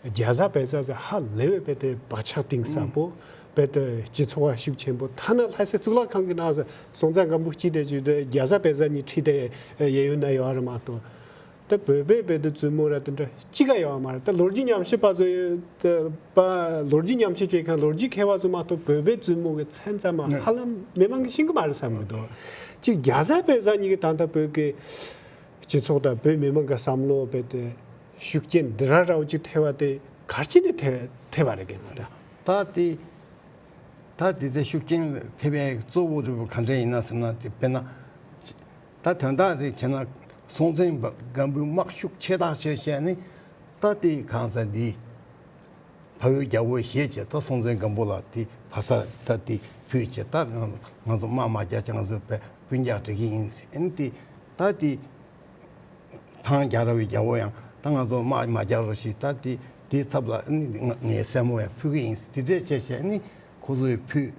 རྒྱ་བཟའ་བལ་བཟའ་ཟེར་ཧ་ལས་པའི་རྦད་དེ་བག་ཆགས་གཏིང་ཟབ་པོ། རྦད་དེ་སྤྱི་ཚོགས་ལ་ཤུགས་ཆེན་པོ། ཐ་ན་ལྷ་སའི་གཙུག་ལག་ཁང་གི་ནང་སོང་ཙང་སྒམ་པོ་སྐྱིད་དེ་བྱུས་ཏེ་རྒྱ་བཟའ་བལ་བཟའ་གཉིས་ཁྲིད་དེ་གཡས་གཡོན་ན་ཡོད་རེད་མ་གཏོགས། ད་བོད་པའི་རྦད་དེ་བཙུན་མོ་ར་དེ་འདྲ་གཅིག་ཀ་ཡོད་མ་རེད། ད་ལོ་རྒྱུས་ཉམས་ཞིབ་པ་ཚོ་ཡོད་པ། ལོ་རྒྱུས་ཉམས་ཞིབ་བྱེད་མཁན་ལོ་རྒྱུས་མཁས་པ་ཚོ་མ་གཏོགས་བོད་པའི་བཙུན་མོ་གི་མཚན་ཙམ་མ་ཧ་ལམ་མི་མང་གིས་ཤེས་ཀྱི་མ་རེད་བསམ་གྱི་འདུག་གཅིག་རྒྱ་བཟའ་བལ་བཟའ་གཉིས་ཀྱིས་ད་ལྟ་བོད་ཀྱི་སྤྱི་ཚོགས་དང་བོད་མི་མང་གི་བསམ་བློ་རྦད་དེ་ཤུགས་རྐྱེན་འདི་ར་ར་བ་ཅིག་ཐེབས་པ་དེ་ག་རེ་བྱས་ནས་ཐེབས་ཐེབས་པ་རེད་ཀྱི་ད། ད་དེ་ད་དེ་ཚོའི་ཤུགས་རྐྱེན་ཐེབས་ཡས་གཙོ་བོ་རེད་པ་ག་འདྲ་ཡིན་ན་ཟེར་ན། དེ་དཔེར་ན་ད་དོན་དག་རེ་བྱས་ན་སྲོང་བཙན་སྒམ་པོའི་དམག་ཤུགས་ཆེ་ཐག་ཆོད་བྱས་ནས། ད་དེ་གང་ཟག་འདི་ཕ་བོད་རྒྱལ་པོ་ཞེས་བྱས། ད་སྲོང་བཙན་སྒམ་པོ་ལ་དེ་ཕ་ས་ད་དེ་ཕུལ་བྱས། ད་ང་ང་ཚོ་དམག་མ་རྒྱག་ཅང་ང་ཚོ་སྤུན་ཀྱག་འགྲིག་གི་ཡིན་ཟེར། ཨ་ནི་དེ་ད་དེ། ཐང་རྒྱལ་རབས་པའི་རྒྱལ་པོ་ཡང་ད་ང་ཚོ་དམག་མ་རྒྱག་རོགས་ཞེས། ད་དེ་དེའི་ཚབ་ལ་ཨ་ནི་ང་ངའི་སྲས་མོ་ཡང་ཕུལ་གི་ཡིན་ཟེར། དེ་འདྲས་བྱས་བྱས་ཨ་ནི་ཁོ་ཚོས་ཕུལ།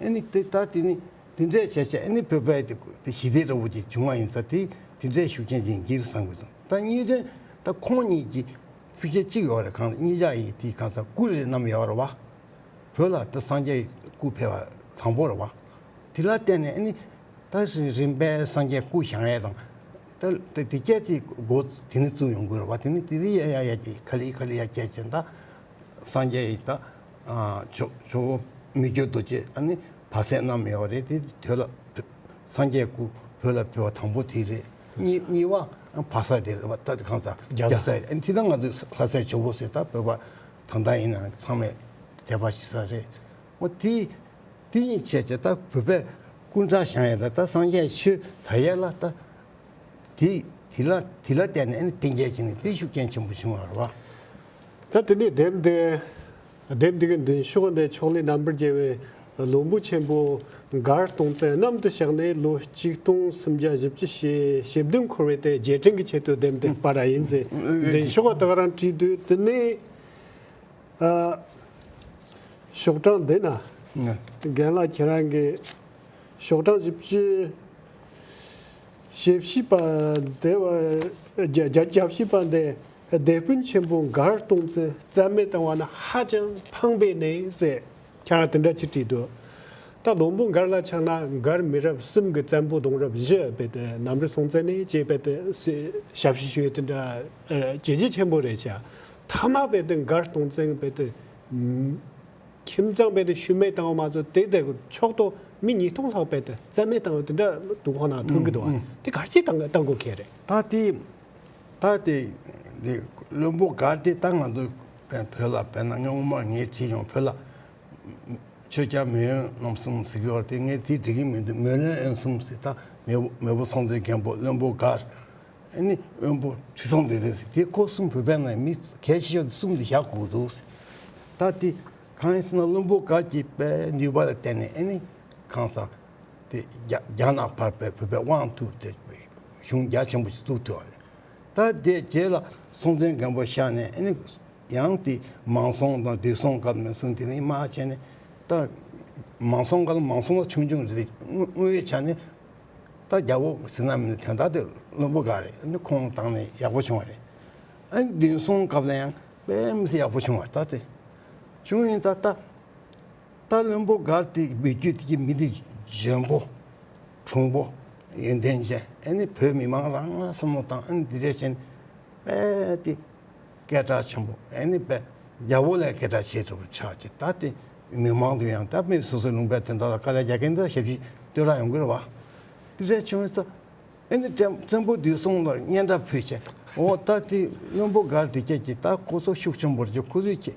ཨ་ནི་དེ་ད་དེ་ནི་དེ་འདྲས་བྱས་བྱས་ཨ་ནི་བོད་པའི་དེ་དེ་ཞི་བདེ་འདྲ་བོ་ཅིག་བྱུང་བ་ཡིན་ཙང་དེ་དེ་འདྲས་ཤུགས་རྐྱེན་ཅིག་ཡིན་གྱི་རེད་བསམ་གྱི་འདུག་ད་གཉིས་དོན་ད་ཁོང་གཉིས་ཀྱི་ཕུལ་བྱེད་གཅིག་ཡོད་རེད། གང་གཉིས་ཆ་ཡིས་དེ་གང་ཟག་སྐུ་རེ་བསྣམས་ཡོད་རེད་བ། བོད་ལ་ད་སངས་རྒྱས་སྐུ་ཕེབས་པ་དང་པོ་རེད་བ། དེ་ལ་བརྟེན་ནས་ཨ་ནི་ད་རིམ་པས་སངས་རྒྱས་སྐུ་བཞེངས་ཡས་དང་། ད་ད་དེ་སྐད་དེ་འགོ་དེ་ནས་བཙུགས་ཡོང་གི་རེད་བ། དེ་ནས་དེ་རིང་ཡ་ཡ་ཡ་གི་ག་ལེ་ག་ལེ་ཡ་བསྐྱལ་ཅན་ད་སངས་རྒྱས་ཡི་ད་ཇོ་ཇོ་བོ་མི་བསྐྱོད་རྡོ་རྗེ་ཨ་ནི་བར་སྲིད་བསྣམས་ཡོད་རེད། དེ་དེ་ལ་སངས་རྒྱས་སྐུ་བོད་ལ་ཕེབས་པ་དང་པོ་དེ་རེད། གཉིས་གཉིས་པ་བར་ས་དེ་རེད་བ། ད་གང་ཟག་རྒྱ་བཟའ་རྒྱ་བཟའ་རེད། ཨ་ནི་དེ་ད་ང་ཚོས་ལྷ་སའི་ཇོ་བོ་ཟེར། ད་བོད་པ་ད་ལྟ་ཡིན་ན་ཚང་མས་དད་པ་བྱེད་ས་རེད། འོ་དེ་དེ་གཉིས་བྱས་བྱས་ད་བོད་པས་སྐུ་འདྲ་བཞེངས་ཡས་ལ་ད་སངས་རྒྱས་ཆོས་དར་ཡས་ལ་ད་དེ་དེ་ལ་དེ་ལ་བརྟེན་ནས་ཨ་ནི་འཕེལ་རྒྱས་ཕྱིན་ནས་དེ་ཤུགས་རྐྱེན་ཆེན་པོ་བྱུང་བ་རེད་བ། ད་དེ་ནས་དེབ་འདི་དེབ་འདི་གི་མདུན་ཤོག་འདི་ཕྱོགས་ལས་རྣམ་པར་རྒྱལ་བའི་བློན་པོ་ཆེན་པོ་མགར་སྟོང་བཙན་གནམ་དུ་བཞག་ནས་ལོ་ཆིག་སྟོང་སུམ་བརྒྱ་བཞི་བཅུ་ཞེ་ཞེ་བདུན་འཁོར་བའི་དེ་རྗེས་དྲན་གྱི་ཆེད་དུ་དེབ་འདི་པར་ཡིན་ཟེར། མདུན་ཤོག་ད་ག་རང་བྲིས་དུས་དེ་ནས། ཨ། ཤོག་གྲངས་འདི་ན། ཨ། རྒན་ལགས་ཁྱེད་རང་གི་ཤོག་གྲངས་བཞི་བཅུ་ཞེ་བཞི་པ་འདི་བ་བརྒྱ་བརྒྱ་བཞི་པ་འདི། དེད་དཔོན་ཆེན་པོ་མགར་སྟོང་བཙན་རྩ་མེད་བཏང་བ་ན་ཧ་ཅང་ཕངས་པས་ནས་ཟེར། ཁྱེད་རང་དེ་འདྲ་ཅིག་བྲིས་འདུག་ད་བློན་པོ་མགར་ལ་ཆགས་ན་མགར་མི་རབས་གསུམ་གྱི་བཙན་པོ་གདུང་རབས་བཞི་རྦད་དེ་གནམ་རི་སྲོང་བཙན་ནས་ཅེས་རྦད་དེ་ཞབས་ཕྱི་ཞུ་ཡས་དེ་འདྲ་བྱས་རྗེས་ཆེན་པོ་རེད་ཤག་མཐའ་མ་རྦད་དེ་མགར་སྟོང་བཙན་རྦད་དེ་ཁྱིམ་ཚང་རྦད་དེ་ཤུལ་མེད་བཏང་བ་མ་ཚད་དེ་དེ་ཕྱོགས་གཏོགས་མི་ཉིས་སྟོང་ལྷག་རྦད་དེ་རྩ་མེད་བཏང་བ་དེ་འདྲ་འདུག་ཁོ་ན་མཐོང་གི་འདུག་ཨ། དེ་ག་རེ་བྱས་བཏང་བཏང་དགོས་ཁེལ་རེད། ད་དེ་ད་དེ་དེ་བློན་པོ་མགར་དེ་ད་ང་ཚོ་བོད་ལ་དཔེར་ན་སྔོན་མ་ངས་བྲིས་ཡོང་བོད་ལ། ཆོས་རྒྱལ་མེས་དབོན་རྣམ་གསུམ་ཟེར་གྱི་ཡོད་རེད་དེ། ངས་དེ་འགྲིག་གི་མི་འདུག་མེས་དབོན་རྣམ་གསུམ་ཟེར། ད་མེས་པོ་མེས་པོ་སྲོང་བཙན་སྒམ་པོ། བློན་པོ་མགར། ཨ་ནི་དབོན་པོ་ཁྲི་སྲོང་ལྡེ་བཙན་ཟེར། དེ་ཁོ་གསུམ་བོད་པའི་ནང་མི་གལ་ཆེ་ཤོས་དེ་གསུམ་དེ་བཞག་དགོས་འདུག་ཟེར། ད་དེ་གང་ཡིན་ཟེར་ན་བློན་པོ་མགར་གྱི་དཔེ་ནུས་པ་ལ་བརྟེན་ནས་ཨ་ནི་གང་ཟག་དེ་རྒྱ་རྒྱ་ནག་བར་པའི་བོད་པའི་དབང་ཐུབ་སྟེ་གཞུང་རྒྱ་ཆེན་པོ་ཞིག་བཙུགས་ཐུབ་པ་རེད། ད་དེ་རྗེས་ལ་སྲོང་བཙན་སྒམ་པོ་གཤགས་ནས་ཨ་ནི་ཡང་དེ་མང་སྲོང་དང་འདུས་སྲོང་སྐབས་ནས་བཟུང་དེ་ནས་མར་བྱས་ནས། ད་མང་སྲོང་སྐབས་ལ་མང་སྲོང་ལ་ཆུང་ཆུང་རེད། དངོས་ཡོད་ཆ་ནས་ད་རྒྱལ་པོ་ཟེར་ན་མིན་ན་དོན་དག་དེ་བློན་པོ་མགར་རེད། ཨ་ནི་ཁོང་བཏང་ནས་ཡག་པོ་བྱུང་བ་རེད། ཨ་ནི་འདུས་སྲོང་སྐབས་ལ་ཡང་དཔེ་མི་སྲིད་ཡག་པོ་བྱུང་བ་ད་དེ་བྱུང་ཡིན། ད་ད། ད་བློན་པོ་མགར་དེ་བོད་བརྒྱུད་དེ་གི་མི་དེ་འཇོན་པོ། གྲུང་པོ། ཡོན་ཏན་ཅན། ཨ་ནི་བོད་མི་མང་རང་ལ་བསམ་བློ་བཏང་། ཨ་ནི་འདི་འདྲས་བྱས་ནས་དཔེ་དེ་སྐད་གྲགས་ཆེན་པོ། ཨ་ནི་དཔེ་རྒྱལ་པོ་ལས་སྐད་གྲགས་ཆེ་དྲགས་པོ་ཆགས་ཀྱི། ད་དེ་མི་མང་ཚོ་ཡང་ད་མི་སོ་སོའི་ལུང་པའི་དོན་དག་ལ་དཀའ་ལས་རྒྱག་མཁན་དེ་ཞབས་ཕྱི་སྟོན་ར་ཡོང་གི་རེད་བ། འདི་འདྲས་བྱུང་ཙང་། ཨ་ནི་བཙན་བཙན་པོ་འདུས་སྲོང་ལ་སྙན་གྲགས་ཕུལ་བྱས། འོ་ད་དེ་བློན་པོ་མགར་དེ་སྐད་ཀྱིས་ད་ཁོ་ཚོ་ཤུགས་ཆེན་པོ་རེད། ཁོ་ཚོས་ཀྱིས་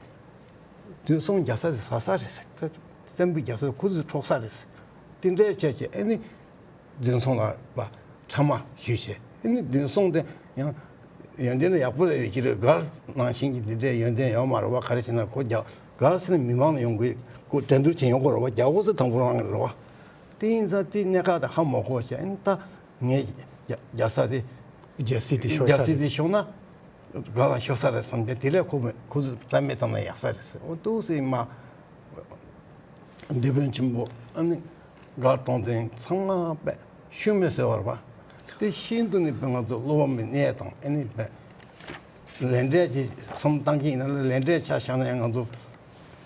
འདུས་སྲོང་རྒྱལ་ས་དེ་ཟ་ས་རེད་ཟེར། ད་བཙན་པོའི་རྒྱལ་ས་ཁོ་ཚོས་འཕྲོག་ས་རེད་ཟེར། དེ་འདྲའི་བྱས་བྱས་ཨ་ནི་འདུས་སྲོང་ལ་ཕ་ཕྲ་མ་ཞུས་བྱས། ཨ་ནི་འདུས་སྲོང་དེ་ཡང་ ཡོན་ཏན་ལ་ཡག་པོ་ལ་ཡོད་ཀྱི་རེད། སྒར་ནང་བཞིན་གྱི་འདི་འདྲའི་ཡོན་ཏན་ཡོད་མ་རེད་བ། ག་རེ་བྱས་ན་ཁོ་རྒྱ་སྒར་ཟེར་ན་མི་མང་ལ་ཡོང་གི་ཁོ་འགྲན་བསྡུར་བྱེད་ཡོང་གི་རེད་བ། རྒྱ་བོ་ཟེར་དང་པོ་རང་རེད་བ། དེ་ཡིན་ཙང་དེ་གནད་འགག་དེ་ཧ་མ་གོ་བྱས། ཨ་ནི་ད་ངས་རྒྱ་རྒྱ་ས་དེ་རྒྱ་སྲིད་དེ་ཤོར་རྒྱ་ས་སྲིད་རེད། དེ་ཤོར་ན་སྒར་ལ་ཤོར་ས་རེད་བསམ་གྱི། དེ་ལས་ཁོ་མི་ཁོ་ཚོས་རྩ་མེད་བཏང་ན་ཡག་ས་རེད་ཟེར། འོ་འདུག་སེ་མ། སྡེ་དཔོན་ཆེན་པོ་ཨ་ནི་སྒར་སྟོང་བཙན་ཚང་མ་པས་ཤུལ་མེད་བཟོས་པ་རེད་པ། དེ་ཤིན་ཏུ་ནས་པས་ང་ཚོ་བློ་ཕམ་གནས་དང་ཨ་ནི་པས་ལས་འབྲས་ཀྱི་བསམ་བཏང་གི་ཡིན་ན་ལས་འབྲས་ཆ་བཞག་ན་ཡང་ང་ཚོ་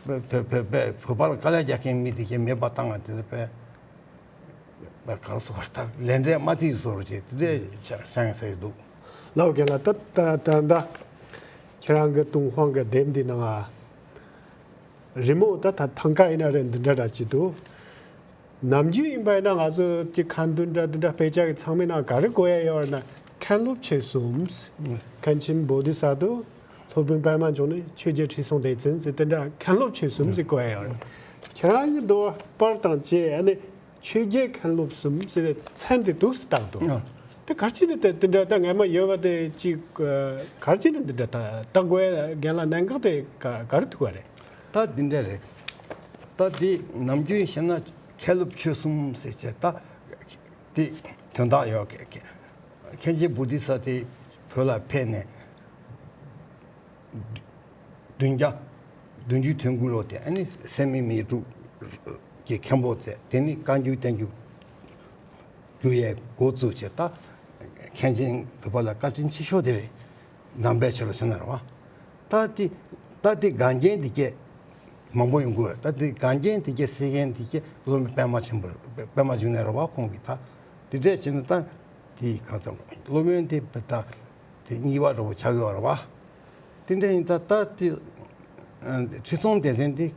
བོད་བོད་བོད་བོད་པར་དཀའ་ལས་རྒྱག་མཁན་མི་དེ་གས་མེད་པ་བཏང་བ་དེ་ལ་པས་པས་ག་རེ་ཟེར་དགོས་རེད། ད་ལས་འབྲས་མ་བརྩིས་བཟོ་འདྲ་བྱས་དེ་འདྲས་ཆགས་ཆགས་ཡིན་ས་ཡོད་འདུག་ལའོ་རྒན་ལགས། ད་ད་ད་ད་ཁྱེད་རང་གི་ཏུན་ཧོང་གི་དེབ་འདི་ནང་ང་རི་མོ་ད་ད་ཐང་ཀ་ཡིན་ན་རེད། འདི་འདྲ་འདྲ་ཅིག་འདུག་ནམ་རྒྱུན་ཡིན་པ་ཡིན་ན་ང་ཚོ་གི་ཁ་འདོན་འདྲ་འདི་འདྲ་དཔེ་ཆ་གི་ཚང་མའི་ནང་ག་རེ་བཀོད་ཡ་ཡོད་རེད་ན། མཁན་སློབ་ཆོས་གསུམ། མཁན་ཆེན་བོ་དྷི་ས་ཏྭ། སློབ་དཔོན་པདྨ་འབྱུང་གནས། ཆོས་རྒྱལ་ཁྲི་སྲོང་ལྡེ་བཙན་ཟེར་དེ་འདྲ་མཁན་སློབ་ཆོས་གསུམ་ཟེར་བཀོད་ཡ་ཡོད་རེད། ཁྱེད་རང་གི་འདུག་པར་དང་བཅས་ཨ་ནི་ཆོས་རྒྱལ་མཁན་སློབ་གསུམ་ཟེར་བའི་མཚན་དེ་འདུག་སེ་བཏགས་འདུག་ཨ། དེ་ག་རེ་བྱས་ནས་དེ་དེ་འདྲ་ད་ངས་མ་ཡོད་པ་དེ་ཅིག་ག་རེ་བྱས་ནས་འདི་འདྲ་ད་བཏགས་དགོས་ཡ་རྒན་ལགས་གནད་འགག་དེ་ག་ག་རེ་ཐུག་པ་རེད། ད་འདི་འདྲ་རེད། ད་འདི་ནམ་རྒྱུན་བཤད་ན་མཁན་སློབ་ཆོས་གསུམ་ཟེར་བྱས་ད་འདི་དོན་དག་ཡོད་གི་གི། མཁན་ཆེན་བོ་དྷི་ས་ཏྭ་བོད་ལ་ཕེབས་ནས་བདུན་བརྒྱ་བདུན་ཅུ་དོན་དགུ་ལོ་དེ་ཨ་ནི་སད་མི་མི་འཁྲུགས་ཀྱི་མཁན་པོ་བཙལ། དེ་ནི་བཀའ་འགྱུར་བསྟན་འགྱུར་བསྒྱུར་ཡས་འགོ་བཙུགས་བྱས། ད་མཁན་ཆེན་བོད་པ་ལ་བཀའ་དྲིན་ཆེ་ཤོས་དེ་རེད། ནང་པའི་ཆོས་ལ་མཚོན་ན་རེད་བ། ད་དེ་ད་དེ་འགངས་ཆེན་དེ་སྐད་མང་པོ་ཡོང་གི་རེད། ད་དེ་འགངས་ཆེན་དེ་སྐད་སེལ་མཁན་དེ་སྐད་སློབ་དཔོན་པདྨ་ཆེན་པོ་རེད། པདྨ་འབྱུང་གནས་རེད་བ། ཁོང་གིས་ད་དེ་འདྲས་བྱས་ན་ད་དེ་གང་ཚང་སློབ་དཔོན་དེ་ད་དེ་གཉིས་པ་འདྲ་པོ་ཆགས་ཡོད་རེད་བ། དེ་འདྲ་ཡིན་ཙང་ད་དེ་ཁྲི་སྲོང་ལྡེ་བཙན་དེ་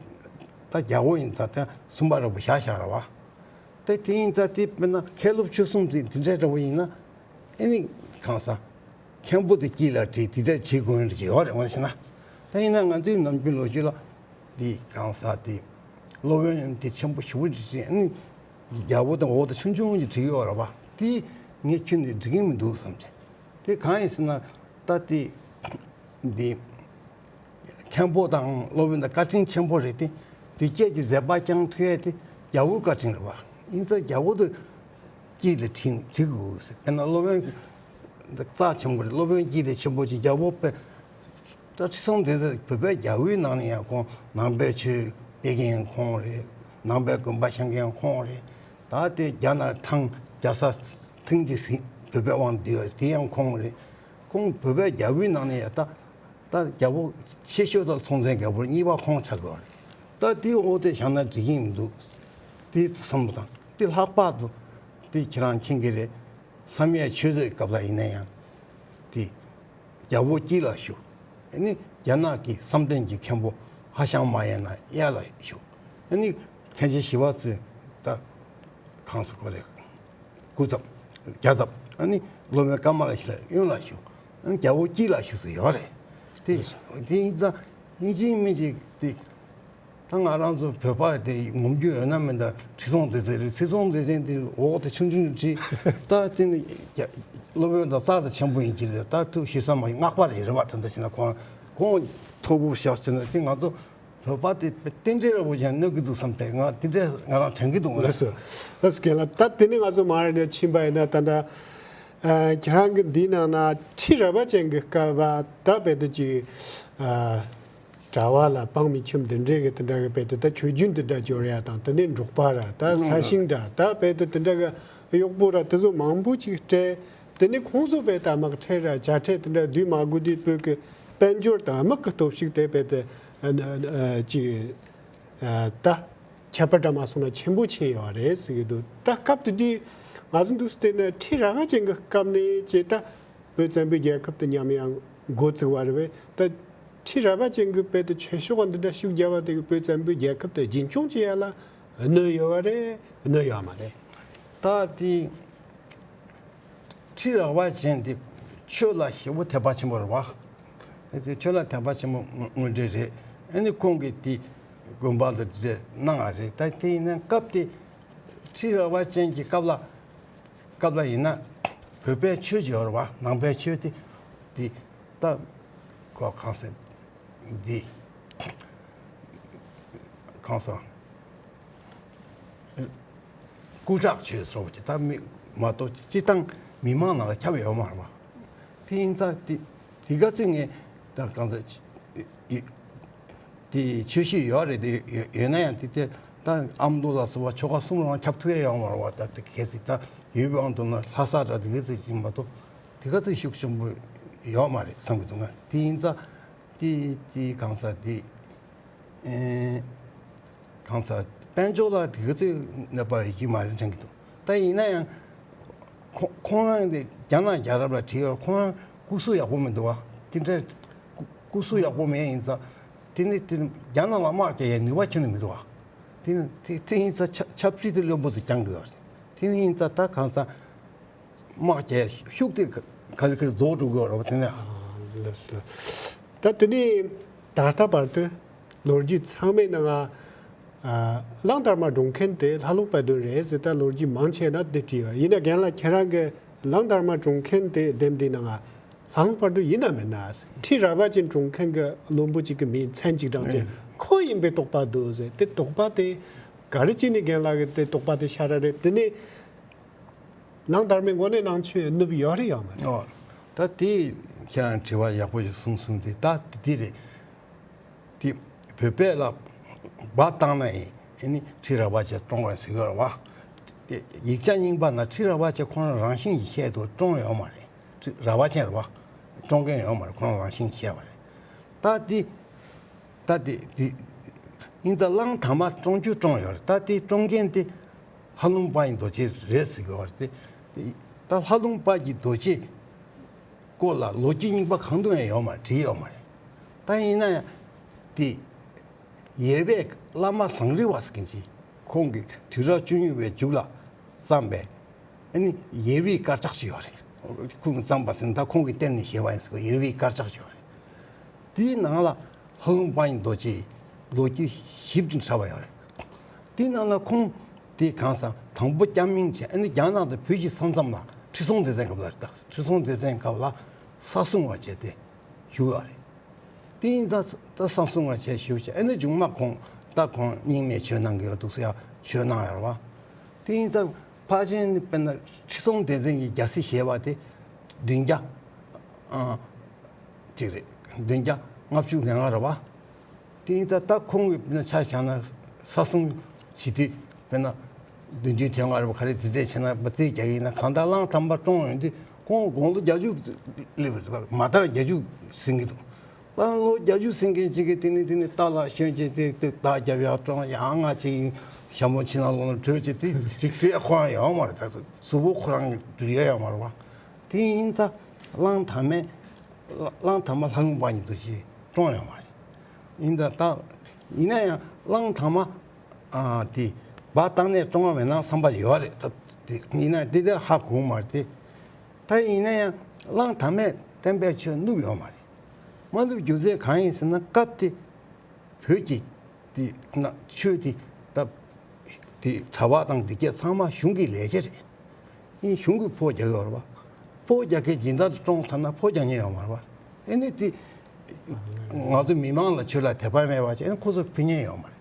ད་རྒྱལ་པོ་ཡིན་ཙང་ད་གསུམ་པ་འདྲ་པོ་བཞག་བཞག་རེད་བ། ད་དེ་ཡིན་ཙང་དེ་དཔེར་ན་མཁན་སློབ་ཆོས་གསུམ་ཟེར་དེ་འདྲ་འདྲ་པོ་ཡིན་ན། ཨེ་ནི་གང་ཟག་མཁན་པོ་དེ་དཀྱིལ་ལ་བྲིས་དེ་འདྲ་བྱེད་དགོས་ཡོད་རེད། འོ་ན་ཞེ་ན། ད་ཡིན་ན་ང་ཚོའི་ནམ་རྒྱུན་ལོ་རྒྱུས་ལ་དེ་གང་ཟག་དེ་སློབ་དཔོན་དེ་ཆེན་པོ་ཞེ་པོ་ཅིག་བྲིས། ཨེ་ནི་རྒྱལ་པོ་དང་འོག་ཏུ་ཆུང་ཆུང་ཅིག་བྲིས་ཡོད་རེད་བ། དེ་ངས་ཁྱོན་ནས་འགྲིག་གི་མི་འདུག་བསམ་གྱི། དེ་གང་ཡིན་ཟེར་ན། ད་དེ་འདི་མཁན་པོ་དང་སློབ་དཔོན་དང་བཀའ་དྲིན་ཆེན་པོ་རེད་དེ། དེ་སྐད་ཀྱི་མཛད་པ་བསྐྱང་ཐུབ་ཡས་དེ་རྒྱལ་པོའི་བཀའ་དྲིན་རེད་བ། ཡིན་ཙང་རྒྱལ་པོ་དེ་དཀྱིལ་དུ་ཁྲིད་ཁྲིད་དགོས་ཟེར། དཔེར་ན་སློབ་དཔོན་རྩ་ཆེན་པོ་རེད། སློབ་དཔོན་དཀྱིལ་དུ་ཆེན་པོ་ཅིག་རྒྱལ་པོ་དཔེ། ད་ཁྲི་སྲོང་ལྡེ་བཙན་བོད་པའི་རྒྱལ་པོའི་ནང་ནས་ཡང་ཁོང་ནང་པའི་ཆོས་སྤེལ་མཁན་ཁོང་རེད། ནང་པའི་དགོན་པ་བཞེངས་མཁན་ཁོང་རེད། ད་དེ་རྒྱ་ནག་ཐང་རྒྱལ་ས་ཐང་ཅིག་ཟིན་བོད་པའི་དབང་བསྡུས་པ་དེ་ཡང་ཁོང་རེད། ཁོང་བོད་པའི་རྒྱལ་པོའི་ནང་ནས་ཡང་ད་ད་རྒྱལ་པོ་ཆེ་ཤོས་དང་སྲོང་བཙན་སྒམ་པོ་གཉིས་པ་ཁོང་ཆགས་དགོས་རེད། ད་དེའི་འོག་དེ་བཞག་ན་འགྲིག་གི་མི་འདུག་དེ་བསམ་བློ་བཏང་། དེ་ལྷག་པར་དུ་དེ་ཁྱེད་རང་མཁྱེན་གྱི་རེད། བསམ་ཡས་ཆོས་མཛད་སྐབས་ལ་ཡིན་ན་ཡང་དེ་རྒྱལ་པོ་དཀྱིལ་ལ་བཞུགས། ཨ་ནི་རྒྱ་ནག་གི་བསམ་གཏན་གྱི་མཁན་པོ་ཧ་ཤང་མ་ཡ་ན་གཡས་ལ་བཞུགས། ཨ་ནི་མཁན་ཆེན་ཞི་བ་འཚོས་ད་གང་ཟེར་དགོས་རེད། སྐུ་ཚབ་རྒྱལ་ཚབ། ཨ་ནི་སློབ་དཔོན་ཀ་མ་ལ་ཤཱི་ལ་གཡོན་ལ་བཞུགས། ཨ་ནི་རྒྱལ་པོ་དཀྱིལ་ལ་བཞུགས་སུ་ཡོད་རེད། དེ་དེ་ཡིན་ཙང་ཡིན་གཅིག་མིན་གཅིག་དེ། ད་ང་རང་ཚོ་བོད་པ་དེ་ངོམ་རྒྱུ་ཡོད་ན་མིན་ད་ཁྲི་སྲོང་ལྡེ་བཙན་རེད། ཁྲི་སྲོང་ལྡེ་བཙན་དེ་འོག་ཏུ་ཆུང་ཆུང་བྲིས། ད་དེ་ནི་རྒྱ་སློབ་དཔོན་དང་རྩ་དང་ཆེན་པོ་ཡིན་གྱི་རེད། ད་ཐུགས་ཤི་ས་མ་ཡིན་སྔགས་པ་རེད་རེད་བ། ད་འདི་བྱས་ན་ཁོང་ཁོང་ཐོག་བུ་བཞག་བྱས་ན་དེ་ང་ཚོ་བོད་པ་དེ་རྟེན་འབྲེལ་ར་བོ་ཅན་གནོད་ཀྱི་འདུག་བསམ་པས་ང་དེ་འདྲ་ང་རང་དྲན་གྱི་འདུག་ལགས་སོ། ལགས་སོ་རྒན་ལགས། ད་དེ་ནི་ང་ཚོ་མ་རེད་ནས་ཕྱིན་པ་ཡིན་ན་ད་ལྟ་ཁྱེད་རང་གི་འདིའི་ནང་ན་ཁྲི་རལ་པ་ཅན་གྱི་སྐབས་ད་བེད་དུ་ཅིག་གྲྭ་པ་ལ་དཔང་མི་ཁྱིམ་འདི་འདྲའི་གི་དེ་འདྲ་གི་བེད་དུ་ད་ཆོས་རྒྱུན་འདི་འདྲ་སྦྱོར་ཡ་དང་དེ་ནས་འབྲོག་པ་ར་ད་ས་ཞིང་འདྲ་ད་བེད་དུ་དེ་འདྲ་གི་གཡོག་པོ་ར་དེ་ཚོ་མང་པོ་ཅིག་སྤྲད། དེ་ནས་ཁོང་ཚོ་བེད་དུ་དམག་ཁྲལ་ར་ཇ་ཁྲལ་དེ་འདྲ་བསྡུས་མ་དགོས་དུས་བོད་ཀྱི་དཔལ་འབྱོར་དང་དམག་གི་སྟོབས་ཤུགས་དེ་བེད་དུ་ཅིག་ད་ཁྱད་པར་འདྲ་མ་སོང་ན་ཆེན་པོ་ཕྱིན་ཡོད་རེད་ཟེར་གི་འདུག་ད་སྐབས་དེ་དུས་ང་ཚོ་འདུག་སྟེ་ན་ཁྲི་རལ་པ་ཅན་གྱི་སྐབས་ནས་ཅེ་ད་བོད་བཙན་པོའི་རྒྱལ་ཁབ་དེ་ཉམས་ཡང་འགོ་བཙུགས་པ་རེད་པས། ད་ཁྲི་རལ་པ་ཅན་གྱི་དཔེ་དེ་ཆོས་ཕྱོགས་འདི་འདྲ་ཤུགས་རྒྱབ་པ་དེ་གི་བོད་བཙན་པོའི་རྒྱལ་ཁབ་དེ་རྒྱུན་སྐྱོང་བྱེད་ཡ་ལ་གནོད་ཡོད་པ་རེད། གནོད་ཡོད་མ་རེད། ད་དེ་ཁྲི་རལ་པ་ཅན་དེ་ཆོས་ལ་ཞེ་པོ་དད་པ་ཆེན་པོ་རེད་བ། དེ་ཆོས་ལ་དད་པ་ཆེན་པོ་དངོས་འབྲེལ་རེད། ཨ་ནི་ཁོང་གིས་དེ་དགོན་པ་ལ་དེ་གནང་བ་རེད། ད་དེ་ཡིན་ན་སྐབས་དེ་ཁྲི་རལ་པ་ཅན་གྱི་སྐབས་ལ་སྐབས་ལ་ཡིན་ན་བོད་པའི་ཆོས་ཀྱི་ཡོད་རེད་བ། ནང་པའི་ཆོས་དེ་ འདི་ད་ག་གང་ཟེར། འདི་གང་ཟེར། སྐུ་དྲག་ཆོས་སོགས་ཀྱི་ད་མི་མ་གཏོགས་སྤྱི་བཏང་མི་མང་ནང་ལ་ཁྱབ་ཡོད་མ་རེད་བ། དེ་ཡིན་ཙང་དེ་དེ་ག་ཚོད་ངས་ད་གང་ཟེར། དེ་ཆོས་ཤིག་ཡོད་རེད། དེ་ཡོད་ཡོད་ན་ཡང་དེ་དེ་ད་ཨ་མདོ་ལ་སོགས་པ་ཆོལ་ཁ་གསུམ་རང་ཁྱབ་ཐུབ་ཡ་ཡོད་མ་རེད་བ། ད་དེ་གལ་སྲིད་ད་ཡོད་པའི་དབང་དུ་ན་ལྷ་ས་ར་དེ་ག་ཚོད་ཅིག་མ་གཏོགས་དེ་ག་ཚོད་ཤུགས་ཆེན་པོ་ཡོད་མ་རེད་བསམ་གྱི་འདུག་ང་དེ་ཡིན་ཙང་དེ་དེ་གང་ཟེར། དེ་ཨེ་གང་ཟེར། དཔལ་འབྱོར་ལ་དེ་ག་ཚོད་གནོད་པ་ཡོད་ཀྱི་མ་རེད་དྲན་གྱི་འདུག་ད་ཡིན་ན་ཡང་ཁོ་ཁོང་རང་དེ་རྒྱ་ནག་རྒྱལ་རབས་ལ་བྲིས་ཡོད། ཁོང་རང་སྐུ་གཟུགས་ཡག་པོ་མི་འདུག་བ། དེ་འདྲ་སྐུ་སྐུ་གཟུགས་ཡག་པོ་མེད་ཡིན་ཙང་དེ་ནི་དེ་རྒྱ་ནག་ལ་དམག་རྒྱག་ཡའི་ནུས་པ་ཁྱོན་ནས་མི་འདུག་བ། དེ་ནི་དེ་དེ་ཡིན་ཙང་ཆབ་ཆབ་སྲིད་དེ་བློན་པོ་ཚོས་སྐྱོང་གི་ཡོད་རེད། དེ་ནི་ཡིན་ཙང་ད་གང་ཟེར། དམག་རྒྱག་ཤུགས་དེ་ག་ལེ་ག་ལེ་རྫོགས་འགྲོ་གི་ཡོད་རེད་བ། དེ་ནས། ལགས་སོ། ད་དེ་ནས་ད་ལྟ་བར་དུ་ལོ་རྒྱུས་ཚང་མའི་ནང་ང་། ཨ། གླང་དར་མ་བཀྲོངས་མཁན་དེ་ལྷ་ལུང་དཔལ་ལྡན་རེད་ཟེར། ད་ལོ་རྒྱུས་མང་ཆེ་ན་དེ་བྲིས་ཡོད། ཡིན་ན་རྒན་ལགས་ཁྱེད་རང་གིས་གླང་དར་མ་བཀྲོངས་མཁན་དེ་དེབ་འདིའི་ནང་ང་ལྷ་ལུང་དཔལ་ལྡན་ཡིན་ན་མིན་ན་ཟེར། ཁྲི་རལ་པ་ཅན་བཀྲོངས་མཁན་གྱི་བློན་པོ་གཅིག་གི་མིང་མཚན་གཅིག་བགྲངས་ཏེ་ཁོ་ཡིན་པའི་དོགས་པ་འདུག་ཟེར། དེ་དོགས་པ་དེ་ག་རེ་བྱས་ནས་རྒན་ལགས་ཀྱི་དེ་དོགས་པ་དེ་ཤར་བ་རེད། དེ་ནས། གླང་དར་མའི་དངོས་གནས་ནང་ཆོས་ནུབ་ཡོད་རེད་ཡོད་མ་རེད། ཨོ། ད་དེ་ཁྱེད་རང་དྲི་བ་ཡག་པོ་ཞིག་གསུངས་སོང་། དེ་ད་དེ་དེ་རེད། དེ་བོད་པས་ལ་འབའ་བཏང་ན་ཡིན་ཨ་ནི་ཁྲི་རལ་པ་ཅན་བཀྲོངས་པ་ཟེར་གི་རེད་བ། དེ་ཡིག་ཆ་རྙིང་པ་ན་ཁྲི་རལ་པ་ཅན་ཁོ་རང་རང་བཞིན་གྱིས་བཤད་འདུག་བཀྲོངས་ཡོད་མ་རེད། ཁྲི་རལ་པ་ཅན་རེད་བ། བཀྲོངས་མཁན་ཡོད་མ་རེད། ཁོ་རང་རང་བཞིན་གྱིས་བཤད་པ་རེད། ད་དེ། ད་དེ་དེ། ཡིན་ད་གླང་དར་མ་བཀྲོངས་རྒྱུ་བཀྲོངས་ཡོད་རེད། ད་དེ་བཀྲོངས་མཁན་དེ་ལྷ་ལུང་དཔལ་གྱི་རྡོ་རྗེ་རེད་ཟེར་གི་ཡོད་རེད་དེ། ད་ལྷ་ལུང་དཔལ་གྱི་རྡོ་རྗེ་སྐོར་ལ་ལོ་རྒྱུས་རྙིང་པ་གང་དུ་ཡང་ཡོད་མ་རེད། བྲིས་ཡོད་མ་རེད། ད་ཡིན་ན་ཡང་དེ་ཡེར་པའི་བླ་མ་ཟངས་རི་བ་ཟེར་མཁན་ཅིག་ཁོང་གིས་དུས་རབས་བཅུ་གཉིས་པའི་མཇུག་ལ་བརྩམས་པའི་ཨ་ནི་ཡེར་པའི་དཀར་ཆག་ཅིག་ཡོད་རེད། ཁོང་གིས་བརྩམས་པ་ཟེར་ན་ད་ཁོང་གིས་གཏེར་ནས་བཞེས་པ་ཡིན་ཟེར་གི། ཡེར་པའི་དཀར་ཆག་ཅིག་ཡོད་རེད། དེའི་ནང་ལ་ལྷ་ལུང་དཔལ་གྱི་རྡོ་རྗེའི་ལོ་རྒྱུས་ཞིབ་ཏུ་འཁྲབ་པ་ཡོད་རེད། དེའི་ནང་ལ་ཁོང་དེ་གང་ཟེར་དང་པོ་སྐྱ་མིང་བྱས། ཨ་ནི་རྒྱ་ནག་དང་བོད་ཀྱི་ས་མཚམས་ལ་ཁྲི་སྲོང་ལྡེ་བཙན་སྐབས་ལ་རེད། ད་ཁྲི་སྲོང་ལྡེ་བཙན་སྐབས་ལ་ས་སྲུང་བ་བྱས་ཏེ་བཞུགས་ཡོད་རེད། དེ་ཡིན་ཙང་ད་ས་སྲུང་བ་བྱས་བཞུགས་བྱས། ཨ་ནི་མཇུག་མ་ཁོང་ད་ཁོང་རྙིང་མའི་ཆོས་གནང་གི་ཡོད་འདུག་ཟེར་ཡ་ཆོས་གནང་ཡོད་རེད་བ། དེ་ཡིན་ཙང་ཕལ་ཆེར་ནི་དཔེར་ན་ཁྲི་སྲོང་ལྡེ་བཙན་གྱི་རྒྱལ་སྲིད་བཞེས་པ་དེ་བདུན་བརྒྱ་ཨ་ཅིག་རེད། བདུན་བརྒྱ་ལྔ་བཅུ་ང་ལྔ་རེད་བ། དེ་ཡིན་ཙང་ད་ཁོང་གིས་དཔེར་ན་ཆ་བཞག་ན་ས་སྲུང་བྱེད་དུས་དཔེར་ན་བདུན་ཅུ་དོན་ལྔ་རེད་བ། ག་རེ་དེ་འདྲས་བྱས་ན་མ་རྩིས་རྒྱག་གི་ཡིན་ན། གང་ལྟར་གླང་དར་མ་བཀྲོངས་ཡོང་དུས་ཁོང་དགུང་ལོ་བརྒྱད་ཅུ་སླེབས་པ་རེད་བ། མ་མཐར་བརྒྱད་ཅུ་ཟིན་གྱི་འདུག་གླང་ལོ་བརྒྱད་ཅུ་ཟིན་མཁན་ཅིག་གིས་དེ་ནས་དེ་ནས་རྟ་ལ་ཞོན་བྱས་ཏེ་ཏེ་རྟ་རྒྱབ་ཡར་བཀྲོངས། ཡང་ང་ཅིག་ཞྭ་མོ་ཕྱི་ནང་ལོགས་ལ་བྲོས་བྱས་ཏེ་ཅིག་བྲོས་ཁོ་རང་ཡོད་མ་རེད། ད་གཟུགས་པོ་ཁོ་རང་གི་འགྲིག་ཡ་ཡོད་མ་རེད་བ། དེ་ཡིན་ཙང་གླང་དར་མས་གླང་དར་མ་ལྷ་ལུང་དཔལ་གྱི་རྡོ་རྗེ་བཀྲོངས་ཡོད་མ་རེད། ཡིན་ད་ད་ཡིན་ན་ཡང་གླང་དར་མ་ཨ་དེ་འབའ་བཏང་ནས་བཀྲོངས་པ་མེད་ན་བསམ་པ་ཡོད་རེད། ད་དེ་ཡིན་ན་དེ་དེ་ཧ་གོ་མ་རེད་དེ། ད་ཡིན་ན་ཡང་གླང་དར་མས་བསྟན་པའི་ཆོས་བསྣུབས་ཡོད་མ་རེད། མ་བསྣུབས་རྒྱུ་མཚན་གང་ཡིན་ཟེར་ན། སྐབས་དེ་བོད་ཀྱི་དེ་ན་ཆོས་དེ་ད་དེ་གྲྭ་པ་དང་དེ་གྱད་ཚང་མ་གཞུང་གི་ལས་བྱེད་རེད། ཨིན་གཞུང་གིས་ཕོགས་རྒྱག་གི་ཡོད་རེད་བ། ཕོགས་རྒྱག་མཁན་སྦྱིན་བདག་དེ་བཀྲོངས་ཚར་ན་ཕོགས་རྒྱག་མཁན་ཡོད་མ་རེད་བ། ཨེ་ནི་དེ་ང་ཚོ་མི་མང་ལ་ཆོས་ལ་དད་པ་མེད་པ་བྱས་ཨེ་ནི་ཁོ་ཚོ་ཕུལ་མཁན་ཡོད་མ་རེད།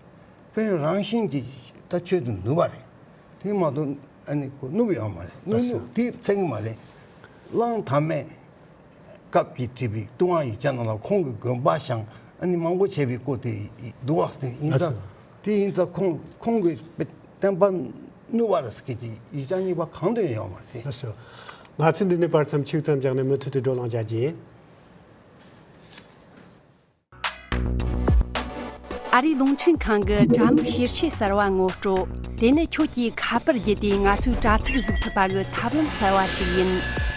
ཕུལ་རང་བཞིན་གྱིས་ད་ཆོས་དེ་ནུབ་པ་རེད། དེ་མ་གཏོགས་ཨ་ནི་ཁོ་ནུབ་ཡོད་མ་རེད། ནུབ་ནུབ་དེ་ཚད་གི་མ་རེད། གླང་དར་མས་སྐབས་ཀྱིས་བྲིས་པའི་ཏུན་ཧོང་ཡིག་ཆ་ནང་ལ་ཁོང་གིས་དགོན་པ་བཞེངས་ཨ་ནི་མང་པོ་བྱས་པའི་སྐོར་དེ་འདུག་བ། དེ་ཡིན་ཙང་དེ་ཡིན་ཙང་ཁོང་ཁོང་གིས་བསྟན་པ་བསྣུབས་པ་རེད་ཟེར་མཁན་གྱི་ཡིག་ཆ་རྙིང་པ་གང་དུ་ཡང་ཡོད་མ་རེད། ལགས་སོ། ང་ཚོས་འདི་ནས་བར་མཚམས་ཆིག་ཙམ་བཞག་ནས་མུ་མཐུད་དུ་བགྲོ་གླེང་བྱ་རྒྱུ་ཡིན། ཨ་རིའི་རླུང་འཕྲིན་ཁང་གི་དྲ་མིག་ཤེར་ཆས་གསར་བ་ངོ་སྤྲོད། དེ་ནི་ཁྱོད་ཀྱིས་ཁ་པར་བརྒྱུད་དེ་ང་ཚོའི་དྲ་ཚིགས་གཟིགས་ཐུབ་པ་གི་ཐབས་ལམ་གསར་བ་ཞིག་ཡིན།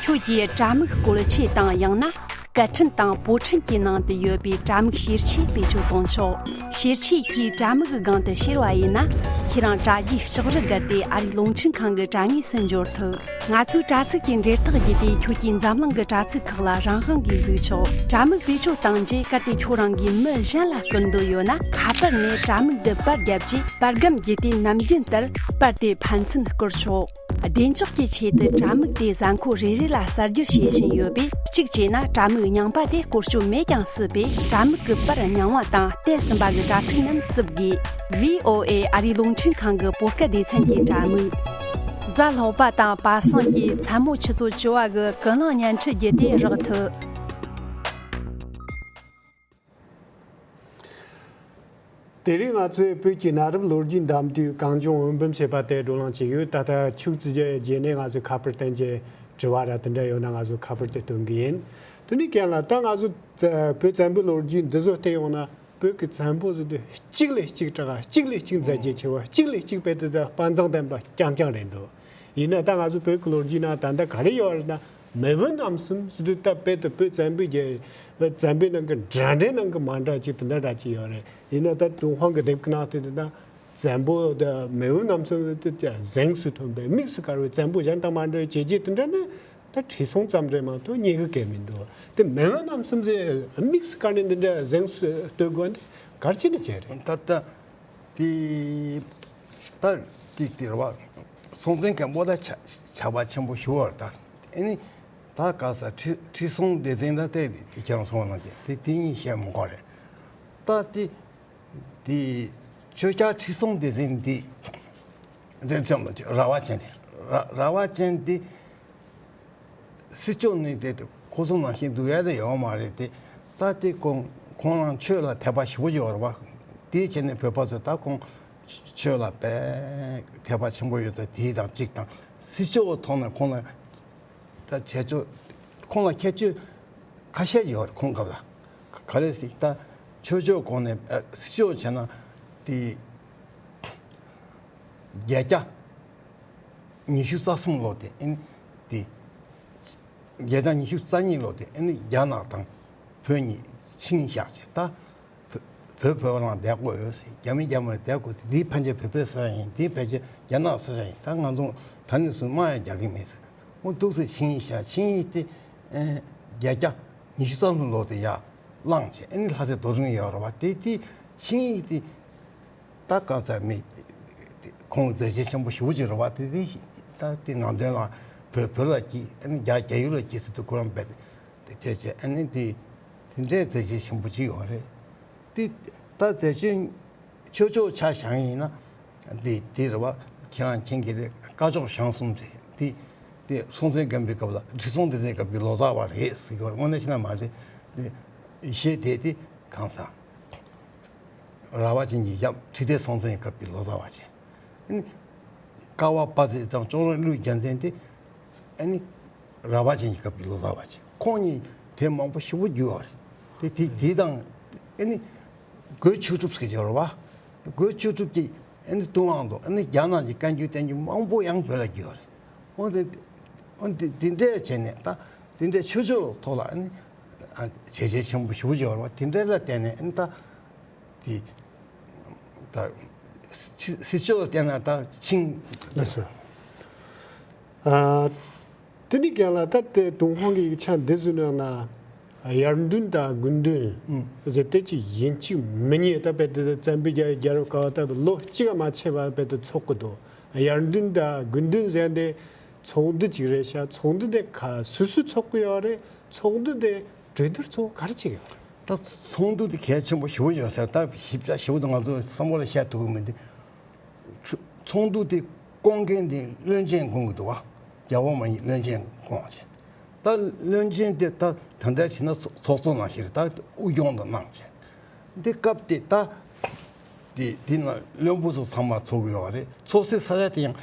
ཁྱོད་ཀྱིས་དྲ་མིག་བཀོལ་ཆས་དང་ཡང་ན་སྐད་འཕྲིན་དང་པོ་འཕྲིན་གྱི་ནང་དུ་ཡོད་པའི་དྲ་མིག་ཤེར་ཆས་བེད་སྤྱོད་གཏོང་ཆོག་ཤེར་ཆས་ཀྱིས་དྲ་མིག་གི་སྒང་དུ་ཤེར་བ་ཡིན་ན། ཁྱེད་རང་དྲ་རྒྱའི་ལྕགས་རི་བརྒལ་ཏེ་ཨ་རིའི་རླུང་འཕྲིན་ཁང་གི་དྲ་ངོས་སུ་འབྱོར་ཐུབ། ང་ཚོའི་དྲ་ཚིགས་ཀྱི་འབྲེལ་ཐག་བརྒྱུད་དེ་ཁྱོད་ཀྱིས་འཛམ་གླིང་གི་དྲ་ཚིགས་ཁག་ལ་རང་དབང་གིས་གཟིགས་ཆོག་དྲ་མིག་བེད་སྤྱོད་བཏང་རྗེས་གལ་ཏེ་ཁྱོད་རང་གིས་མི་གཞན་ལ་སྐུར་འདོད་ཡོད་ན། ཁ་པར་ནས་དྲ་མིག་འདི་པར་བརྒྱབ་རྗེས་པར་སྒམ་བརྒྱུད་དེ་ནམ་རྒྱུན་ལྟར་པར་དེ་ཕན་ཚུན་བསྐུར་ཆོག་བདེ་འཇགས་ཀྱི་ཆེད་དུ་དྲ་མིག་དེ་གཟའ་འཁོར་རེ་རེ་ལ་གསར་བསྒྱུར་བྱེད་བཞིན་ཡོད་པས། གཅིག་བྱས་ན་དྲ་མིག་རྙིང་པ་དེ་བཀོལ་སྤྱོད་མེད་ཀྱང་སྲིད་པས། དྲ་མིག་གི་པར་རྙིང་བ་དང་བསྟན་ཟིན་པ་གི་དྲ་ཚིགས་རྣམས་བསུབ་དགོས། ཝི་ཨོ་ཨེ་ཨ་རིའི་རླུང་འཕྲིན་ཁང་གི་བོད་སྐད་སྡེ་ཚན་གྱི་དྲ་མིག་གཟའ་ལྷག་པ་དང་པ་སངས་ཀྱི་མཚན་མོ་ཆུ་ཚོད་བཅུ་བ་གི་ཀུན་གླེང་བརྙན་འཕྲིན་བརྒྱུད་དེ་རག་ཐུབ། དེ་རིང་ང་ཚོས་བོད་ཀྱི་གནའ་རབས་ལོ་རྒྱུས་འདམ་དུས་གངས་ལྗོངས་འོད་འབུམ་ཞེས་པ་དེ་བགྲོ་གླེང་བྱེད་ཀྱི་ཡོད། ད་ལྟ་ཁྱུག་ཙམ་རྗེས་རྗེས་ནས་ང་ཚོས་ཁ་པར་བསྟན་རྗེས་དྲི་བ་ར་དེ་འདྲ་ཡོད་ན་ང་ཚོས་ཁ་པར་དེ་སྟོན་གི་ཡིན། དེ་ནས་ཀྱང་ལ་ད་ང་ཚོ་བཙན་བོད་བཙན་པོའི་ལོ་རྒྱུས་འདི་ཚོ་བལྟས་ཡོང་ན། བོད་ཀྱི་བཙན་པོ་ཟེར་དུས་གཅིག་ལས་གཅིག་དྲག་གཅིག་ལས་གཅིག་མཛད་རྗེས་ཆེ་བ། གཅིག་ལས་གཅིག་དཔེ་དེ་ཚོ་དཔའ་མཛངས་ལྡན་པ་རྐྱང་རྐྱང་རེད་འདུག་ཡིན་ན་ད་ང་ཚོ་བོད་ཀྱི་ལོ་རྒྱུས་ནང་ད་ལྟ་ག་རེ་ཡོད་རེད་ན། མེས་དབོན་རྣམ་གསུམ་ཟེར་དུས་ད་དཔེ་དེ་བོད་བཙན་པོའི་རྒྱལ་བཙན་པོའི་ནང་གི་འདྲ་འདྲའི་ནང་གི་མ་འདྲ་ཅིག་དེ་འདྲ་འདྲ་ཅིག་ཡོད་རེད། ཡིན་ན་ད་ཏུན་ཧོང་གི་དེབ་ཀྱི་ནང་དེ་དེ་ད་བཙན་པོ་དང་མེས་དབོན་རྣམ་གསུམ་ཟེར་དུས་ཀྱང་གཟེངས་སུ་ཐོན་པའི་དམིགས་སུ་བཀར་བའི་བཙན་པོ་གཞན་དང་མ་འདྲ་བའི་བྱས་རྗེས་དེ་འདྲ་ནི། ད་ཁྲི་སྲོང་ཙམ་རེད་མ་གཏོགས་རྙེད་གི་གལ་མི་འདུག་དེ་མེས་དབོན་རྣམ་གསུམ་ཟེར་དམིགས་སུ་བཀར་ནས་འདི་འདྲ་གཟེངས་སུ་གཏོད་དགོས་འདི་ག་རེ་བྱས་ནས་བྱས་རེད། ད་ལྟ་དེ་ད་ཏིག་ཏིག་རེད་བ། སྲོང་བཙན་སྒམ་པོ་ད་ཆ་ཆ་བ་ཆེན་པོ་ཞུ་བར་ད། ཨེ་ནི་ད་ག་ས་ཁྲི་ཁྲི་སྲོང་ལྡེ་བཙན་ད་ལྟ་ཁྱེད་རང་སོང་ལ་དེ་དེ་གཉིས་བཤད་མི་དགོས་རེད། ད་དེ། དེ་ཆོས་རྒྱལ་ཁྲི་སྲོང་ལྡེ་བཙན་འདི། འདི་ཚོ་ར་བ་ཅན་དེ། ར་ར་བ་ཅན་འདི། སྲིད་སྐྱོང་ནི་དེ་ཁོ་ཚོ་ནང་བཞིན་འདུག་ཡ་དེ་ཡོད་མ་རེད་དེ། ད་དེ་ཁོང་ཁོང་རང་ཆོས་ལ་དད་པ་ཞེ་པོ་ཡོད་རེད་བ། དེའི་ཆེད་ནས་བོད་པ་ཚོས་ད་ཁོང་ཆོས་ལ་དཔེ་དད་པ་ཆེན་པོ་ཡོད་ཚད་དེ་དང་གཅིག་དང་། སྲིད་སྐྱོང་ཐོག་ནས་ཁོང་ལ། ད་བྱས་ཆོག་ཁོང་ལ་ཁྱད་ཆོས་ཁ་ཤས་ཡོད་རེད། ཁོང་སྐབས་ལ་ག་རེ་ཟེར་ད་ཆོས་ཕྱོགས་གོང་ནས་ཨ་སྲིད་ཕྱོགས་བྱས་ན་དེ་བརྒྱད་བརྒྱ་ཉི་ཤུ་རྩ་གསུམ་ལོ་དེ་ཨེ་ནི་དེ་བརྒྱད་བརྒྱ་ཉི་ཤུ་རྩ་གཉིས་ལོ་དེ་ཨེ་ནི་རྒྱ་ནག་དང་བོད་གཉིས་ཆིངས་བཞག་བྱས་ད། བོད་བོད་རང་བསྡད་དགོས་ཡོད་ཟེར། རྒྱ་མི་རྒྱ་མི་བསྡད་དགོས་ཟེར། འདིའི་ཕན་ཆད་བོད་པའི་ས་ཡིན། འདིའི་ཕན་ཆད་རྒྱ་ནག་ས་ཡིན། ད་ང་ཚོ་ད་ནས་བཟུང་དམག་ཡང་རྒྱག་གི་མེད་ཟེར། འོ་འདུག་ཟེར་ཆིངས་ཡིག་བཞག་ཆིངས་ཡིག་དེ་ཨེ་བརྒྱད་བརྒྱ་ཉི་ཤུ་རྩ་གསུམ་ལོ་དེ་ཡར་བླངས་བྱས། ཨེ་ནི་ལྷ་སའི་རྡོ་རིང་ཡོད་རེད་བ། དེ་དེ་ཆིངས་ཡིག་དེ་ད་ག་ཚ་མེད། ཁོང་མཛད་རྗེས་ཆེན་པོ་ཞེ་པོ་ཅིག་རེད་བ། དེ་དེ་ད་དེ་ནང་དོན་ལ་བོད་བོད་ལ་སྐྱིད། ཨེ་ནི་རྒྱ་རྒྱ་ཡུལ་ལ་སྐྱིད་ཟེར་དུས་ཁོ་རང་བས། དེ་བྱས་བྱས་ཨ་ནི་དེ་དེ་འདྲའི་མཛད་རྗེས་ཆེན་པོ་ཅིག་ཡོད་རེད། དེ་ད་མཛད་རྗེས་ཆོས་ཕྱོགས་ཆ་བཞག་ཡིན་ན་དེ་དེ་རེད་བ། ཁྱེད་རང་མཁྱེན་གྱི་རེད། སྐ་ཅོག་ཞང་གསུམ་ཟེར་དེ་དེ་སྲོང་བཙན་སྒམ་པོའི་སྐབས་ལ་ཁྲི་སྲོང་ལྡེ་བཙན་སྐབས་ཀྱི་ལོ་ཙཱ་བ་རེད་ཟེར་གྱི་ཡོད་རེད། དངོས་གནས་བྱས་ན་མ་རེད། དེ་ཡེ་ཤེས་སྡེ་དེ་གང་ཟག་ར་བ་ཅན་གྱི་ཡབ་ཁྲི་ལྡེ་སྲོང་བཙན་སྐབས་ཀྱི་ལོ་ཙཱ་བ་བྱས། ཨ་ནི་ཀ་བ་དཔལ་བརྩེགས་དང་ཅོག་རོང་ཀླུ་རྒྱལ་མཚན་དེ་ཨ་ནི་ར་བ་ཅན་གྱི་སྐབས་ཀྱི་ལོ་ཙཱ་བ་བྱས། ཁོང་གཉིས་དེབ་མང་པོ་ཞེ་པོ་བསྒྱུར་བ་རེད། དེ་དེ་དེ་དང་ཨ་ནི་རྒོད་ཆོས་གྲུབ་ཟེར་གྱི་ཡོད་རེད་བ། རྒོད་ཆོས་གྲུབ་ཀྱིས་ཨ་ནི་ཏུན་ཧོང་དུ་ཨ་ནི་རྒྱ་ནག་གི་བཀའ་འགྱུར་བསྟན་འགྱུར་མང་པོ་ཡང་བོད་ལ་བསྒྱུར་བ་རེད། འོན་ཏེ་འོན་ཏེ་དེ་འདྲས་བྱས་ནས་ད་དེ་འདྲས་ཆོས་ཕྱོགས་ཐོག་ལ་ཨ་ནི་བྱས་རྗེས་ཆེན་པོ་ཞེ་པོ་ཅིག་ཡོད་རེད་བ། དེ་འདྲས་ལ་བརྟེན་ནས་ཨ་ནི་ད། དེ་ད་སྲིད་སྤྱི་ལ་བལྟས་ན་ད་ཆིང་། ལགས་སོ། ཨ། དེ་ནི་རྒན་ལགས། ད་དེ་ཏུན་ཧོང་གི་ཡིག་ཆ་འདི་ཚོའི་ནང་ན་དབྱར་འདུན་དང་དགུན་འདུན་ཟེར་དེ་ཅི་ཡིན་གཅིག་མིན་གཉིས། ད་དཔེ་དེ་བཙན་པོའི་རྒྱལ་རྒྱལ་རབས་སྐབས་ད་ལོ་གཅིག་མ་ཆད་པ་དཔེ་དེ་འཚོགས་ཀྱི་འདུག་དབྱར་འདུན་དང་དགུན་འདུན་ཟེར་འདི་ཚོགས་འདུ་ཅིག་རེད་ཤག་ཚོགས་འདུ་དེ་ག་སུ་སུ་འཚོགས་ཀྱི་ཡོད་རེད། ཚོགས་འདུ་དེ་གྲོས་བསྡུར་གཙོ་བོ་ག་རེ་བྱེད་ཀྱི་ཡོད་རེད། ད་ཚོགས་འདུ་དེ་གལ་ཆེན་པོ་ཞེ་པོ་ཡོད་ཟེར། ད་ཞིབ་ཆ་ཞེ་པོ་དེ་ང་ཚོ་བསམ་བློ་ལ་བཤད་ཐུབ་ཀྱི་མི་འདུག་ཚོགས་འདུ་དེ་སྐོང་མཁན་དེ་བློན་ཆེན་དགོངས་ཀྱི་འདུག་བ། རྒྱལ་པོ་མ་ཡིན་བློན་ཆེན་དགོངས་བྱས། ད་བློན་ཆེན་དེ་ད་ད་ལྟ་བྱས་ན་ཚོགས་ཚོགས་གཙོ་ནང་བཞིན་རེད། ད་དབུ་སྐྱོང་དུ་གནང་བྱས། འདི་སྐབས་དེ་ད་དེ་དེ་ན་བློན་པོ་ཚོ་ཚང་མ་ཚོགས་ཀྱི་ཡོད་རེད། ཚོགས་སའི་ས་ཆ་དེ་ཡང་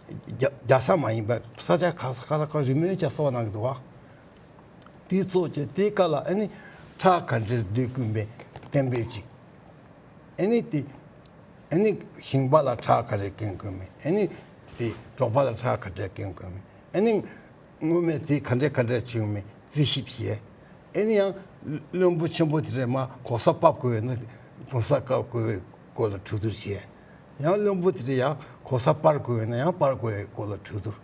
རྒྱ་རྒྱལ་ས་མ་ཡིན་པར་ས་ཆ་ཁ་ས་ཁ་ས་ཁ་རི་མོའི་ཆ་གསོ་བ་གནང་གི་འདུག་བ། དེའི་ཚོགས་ཀྱི་དེའི་སྐབས་ལ་ཨ་ནི་ཁྲག་ག་འདྲས་ལྡུད་དགོས་མེད་གཏན་འབེབས་ཅིག་ཨ་ནི་དེ་ཨ་ནི་ཞིང་པ་ལ་ཁྲག་ག་རེ་སྐྱོན་དགོས་མེད། ཨ་ནི་དེ་འབྲོག་པ་ལ་ཁྲག་ག་འདྲས་སྐྱོན་དགོས་མེད། ཨ་ནི་སྔོན་མའི་རྩིས་ག་འདྲས་ག་འདྲས་བྱུང་མེད་རྩིས་ཞིབ་བྱས། ཨ་ནི་ཡང་བློན་པོ་ཆེན་པོ་དེ་རེད་མ་གོ་ས་ཕབ་དགོས་ཡོད་ན་གོ་ས་བཀབ་དགོས་པའི་སྐོར་ལ་གྲོས་བསྡུར་བྱས། ཡང་བློན་པོ་དེ་འདྲ་ཡང་གོ་ས་སྤར་དགོས་ཡོད་ན་ཡང་སྤར་དགོས་ཡོད་སྐོར་ལ་གྲོས་བསྡུར།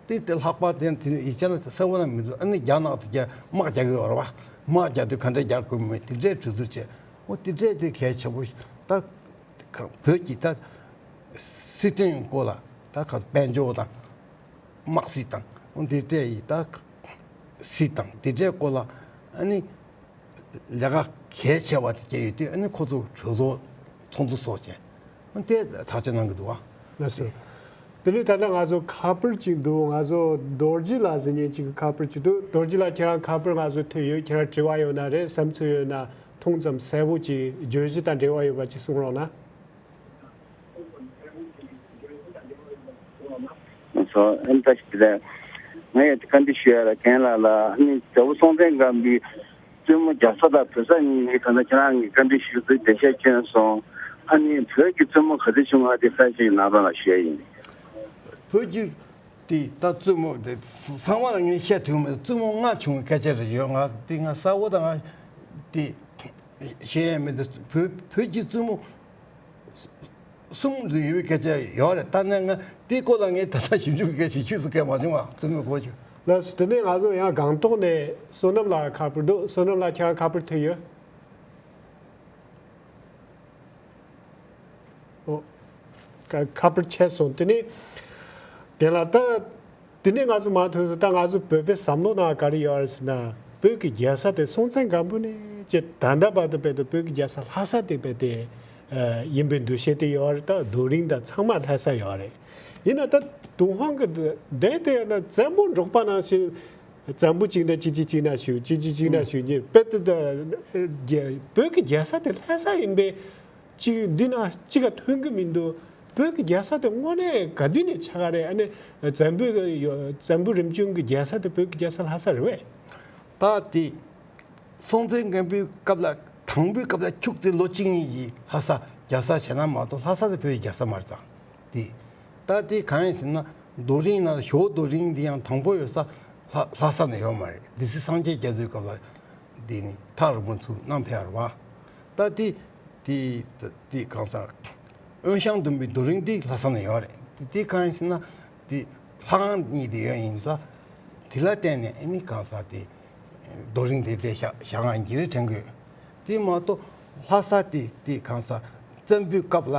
དེ་དེ་ལྷག་པར་དེ་དེ་ནི་ཡིག་ཆ་ན་གསལ་པོ་ན་མི་འདུག་ཨ་ནི་རྒྱ་ནག་དེ་རྒྱ་དམག་རྒྱག་གི་ཡོད་རེད་བ། དམག་རྒྱག་དུས་ག་འདྲས་རྒྱག་དགོས་མེད་དེ་འདྲས་གྲོས་བསྡུར་བྱས། འོ་དེ་འདྲས་དེ་གལ་ཆེན་པོ་ད་བོད་ཀྱི་ད་སྲིད་དོན་སྐོར་ལ་ད་ག་དཔལ་འབྱོར་དང་ དམག་སྲིད་དང་འདི་འདྲ་ཡི་ད་སྲིད་དང་འདི་འདྲའི་སྐོར་ལ་ཨ་ནི་ལས་ཀ་གལ་ཆེ་བ་དེ་བྱས་ཡོད་དུས། ཨ་ནི་ཁོ་ཚོ་གྲོས་ཚོགས་ཚོགས་འདུ་སོགས་བྱས། ཨ་དེ་ཐག་གཅོད་གནང་གི་འདུག་བ། ལགས་སོ། དེ་ནས་ད་ལྟ་ང་ཚོ་ཁ་པར་གཅིག་འདུག་ང་ཚོ་རྡོ་རྗེ་ལགས་ཟེར་མཁན་གཅིག་གི་ཁ་པར་གཅིག་འདུག་རྡོ་རྗེ་ལགས་ཁྱེད་རང་ཁ་པར་ང་ཚོ་ཐོན་ཡོད། ཁྱེད་རང་དྲི་བ་ཡོད་ན་རེད། བསམ་ཚུལ་ཡོད་ན་ཐུང་ཙམ་གསལ་པོ་གཅིག་བརྗོད་གཞི་དང་འབྲེལ་བ་ཡོད་པ་གཅིག་གསུང་རོགས་གནང་། སོ། ཨེམ་ད་ཞིག་རེད། ངས་བཀའ་འདྲི་ཞུ་ཡ་ལ་རྒན་ལགས་ལ། ཨ་ནི་རྒྱལ་པོ་སྲོང་བཙན་སྒམ་པོའི་བཙུན་མོ་རྒྱ་བཟའ་དང་བོད་བཟའ་གཉིས་ཀྱིས་ད་ལྟ་ཁྱེད་རང་གིས་བཀའ་འདྲི་ཞུ་དུས་འགྲེལ་བཤད་བསྐྱོན་སོང་། ཨ་ནི་བོད་ཀྱི་བཙུན་མོ་ག་ཚོད་བྱུང་བ་དེ་ས་ཞིག་ནང་དོན་ལ་ཞུ་ཡ་ཡིན། བོད་ཀྱི་དེ་ད་བཙུན་མོ་དེ་ཚང་མ་ལ་ངས་བཤད་ཐུབ་མེད། བཙུན་མོ་ལྔ་བྱུང་བའི་སྐད་ཆ་རེད་ཡོད། ང་དེ་ང་གསལ་པོ་ད་ང་དེ་བཤད་ཡ་མེད་དེ། བོད་བོད་ཀྱི་བཙུན་མོ་གསུམ་དུ་ཡོད་པའི་སྐད་ཆ་ཡོད་རེད། ད་ནས་ང་དེའི་སྐོར་ལ་ངས་ད་ལྟ་ཞིབ་འཇུག་གི་སྐད་ཆ་ཞུས་སུ་སྐད་མ་བྱུང་བ། བཙུན་མོའི་སྐོར་ཞུ། ལགས་སོ། དེ་ནས་ང་ཚོ་ཡང་སྒང་ཏོག་ནས་བསོད་ནམས་ལགས་ཁ་པར་འདུག་བསོད་ནམས་ལགས་ཁྱེད་རང་ཁ་པར་ཐོན་ཡོད། ཨོ། ཁ་ཁ་པར་ཆད་སོང་། དེ་ནས་རྒན་ལགས་ད། དེ་ནས་ང་ཚོ་མ་ཐོན་སོང་། ད་ང་ཚོ་བོད་པའི་བསམ་བློ་ནང་ག་རེ་ཡོད་རེད་ཟེར་ན། བོད་ཀྱི་རྒྱལ་ས་དེ་སྲོང་བཙན་སྒམ་པོ་ནས་ཅེས་ད་ལྟ་བར་དུ་རྦད་དེ་བོད་ཀྱི་རྒྱལ་ས་ལྷ་ས་དེ་རྦད་དེ་ཡིན་པའི་འདུ་ཤེས་དེ་ཡོད་རེད། ད་རྡོ་རིང་དང་ཚང་མ་ལྷ་ས་ཡོད་རེད། ཡིན་ན་ད་ཏུན་ཧོང་གི་འདི་དེ་ཡོད་ན་བཙན་པོ་འབྲོག་པ་ནང་བཞིན་བཙན་པོ་གཅིག་ན་གཅིག་གཅིག་གཅིག་ན་ཞུ། གཅིག་གཅིག་གཅིག་ན་ཞུ་རྒྱུ་རྦད་དེ་ད་རྒྱ་བོད་ཀྱི་རྒྱལ་ས་དེ་ལྷ་ས་ཡིན་པའི་གཅིག་འདི་ན་གཅིག་ག་མཐུན་གི་མི་འདུག་བོད་ཀྱི་རྒྱལ་ས་དེ་དངོས་གནས་ག་དུས་ནས་ཆགས་ཀ་རེད། ཨ་ནི་བཙན་པོའི་ཡོ་བཙན་པོ་རིམ་བྱོན་གྱི་རྒྱལ་ས་དེ་བོད་ཀྱི་རྒྱལ་ས་ལྷ་ས་རེད་བས། ད་དེ་སྲོང་བཙན་སྒམ་པོའི་སྐབས་ལ་དང་པོའི་སྐབས་ལ་ཁྱུག་ཙེ་ལོ་གཅིག་གཉིས་ཀྱི་ལྷ་ས་རྒྱལ་ས་བྱས་ན་མ་གཏོགས་ལྷ་ས་དེ་བོད་ཀྱི་རྒྱལ་ས་མ་རེད། ད་དེ་ད་དེ་གང་ཡིན་ཟེར་ན། རྡོ་རིང་ན་ཞོ་རྡོ་རིང་འདི་ཡང་དང་པོ་ཡོད་ས་ལྷ་ལྷ་ས་ནས་ཡོད་མ་རེད། སྡེ་སྲིད་སངས་རྒྱས་རྒྱ་མཚོའི་སྐབས་ལ་འདི་ནི་ཐག་རིང་པོ་ཚུར་བསྣམས་ཕེབས་པ་རེད་བ། ད་དེ་དེ་དེ་གང་ཟག་དབོན་ཞང་འདུམ་པའི་རྡོ་རིང་འདི་ལྷ་ས་ནས་ཡོད་རེད། དེ་དེ་གང་ཡིན་ཟེར་ན། དེ་ལྷ་ཁང་གཉིས་དེ་ཡོད་ཡིན་ཙང་། དེ་ལ་བརྟེན་ནས་ཨ་ནི་གང་ཟག་དེ་རྡོ་རིང་དེ་དེ་ཞག་ཞག་གང་ཡིན་གྱི་རེད་དྲན་གྱི་ཡོད། དེ་མ་གཏོགས་ལྷ་ས་དེ་དེ་གང་ཟག་བཙན་པོའི་སྐབས་ལ་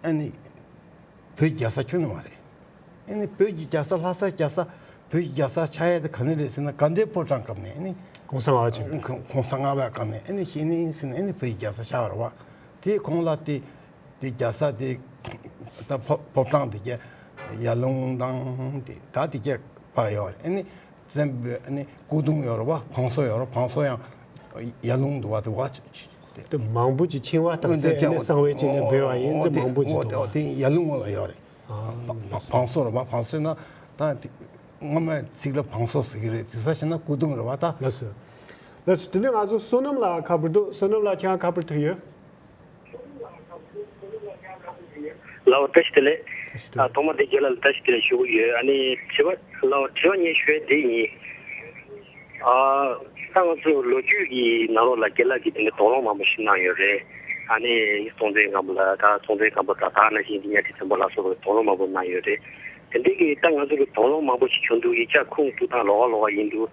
ཨ་ནི་བོད་རྒྱལ་ས་ཁྱོན་ནས་མ་རེད། ཨ་ནི་བོད་ཀྱི་རྒྱལ་ས་ལྷ་ས་རྒྱལ་ས་བོད་ཀྱི་རྒྱལ་ས་ཆགས་ཡ་དེ་ག་ནས་རེད་ཟེར་ན། དགའ་ལྡན་ཕོ་བྲང་སྐབས་ནས་ཨ་ནི་གོང་ས་ལྔ་པ་ཆེན་པོ། གོང་ས་ལྔ་པའི་སྐབས་ནས་ཨ་ནི་གཞི་ནས་ཟེར་ན་ཨ་ནི་བོད་ཀྱི་རྒྱལ་ས་ཆགས་པ་རེད་བ། དེའི་གོང་ལ་དེ་དེ་རྒྱལ་ས་དེ་ད་ཕོ་ཕོ་བྲང་དེ་ག་ཡར་ཀླུང་དང་དེ་ད་དེ་ག་པ་ཡོད་རེད། ཨ་ནི་བཙན་པོའི་ཨ་ནི་སྐུ་གདུང་ཡོད་རེད་བ། བང་སོ་ཡོད་རེད། བང་སོ་ཡང་ཡར་ཀླུང་དུ་བ་དུ་བ་ཆ་ཆ་དེ། དེ་མང་པོ་ཅིག་ཕྱིན་བ་དང་ཚེ་ཨ་ནི་གསང་བའི་ཆེད་ནས་འབུལ་བ་ཡིན་ཟེར། མང་པོ་ཅིག་འདུག་བ། དེ་ཡར་ཀླུང་ལ་ཡོད་རེད། བང་སོ་རེད་བ། བང་སོ་ན་ད་དེ་སྔ་མའི་ཚིག་ལ་བང་སོ་ཟེར་གི་རེད། དེ་ས་ཆ་ན་སྐུ་གདུང་རེད་བ་ད། ལགས་སོ། ལགས་སོ། དེ་ནས་ང་ཚོ་བསོད་ནམས་ལགས་ཁ་པར་འདུག་བསོད་ནམས་ལགས་ཁྱེད་རང་ཁ་པར་ཐོན་ཡོད། ལའོ་བཀྲ་ཤིས་བདེ་ལེགས། བཀྲ་ཤིས་བདེ་ལེགས། ཨ་ཐོག་མ་དེ་རྒན་ལགས་ལ་བཀྲ་ཤིས་བདེ་ལེགས་ཞུ་གི་ཡོད། ཨ་ནི་དྲི་བ་ལའོ་དྲི་བ་ངས་ཞུ་ཡ་དེ་ཡིན། ཨ་ད་ང་ཚོ་ལོ་རྒྱུས་ཀྱི་ནང་ལོགས་ལ་རྒན་ལགས་ཀྱིས་དེ་འདྲ་དོགས་སློང་མང་པོ་ཞིག་གནང་ཡོད་རེད། ཨ་ནི་སྲོང་བཙན་སྒམ་པོ་ལ་ད་སྲོང་བཙན་སྒམ་པོ་དང་ད་ནང་བཞིན་གྱི་གཉའ་ཁྲི་བཙན་པོ་ལ་སོགས་པའི་དོགས་སློང་མང་པོ་གནང་ཡོད་རེད། དེ་འདྲའི་གི་ད་ང་ཚོ་གི་དོགས་སློང་མང་པོ་ཞིག་བྱུང་འདུག་ཡིག་ཆ་ཁུངས་གཏུག་སྟངས་ལོགས་ཀ་ལོགས་ཀ་ཡིན་འདུག་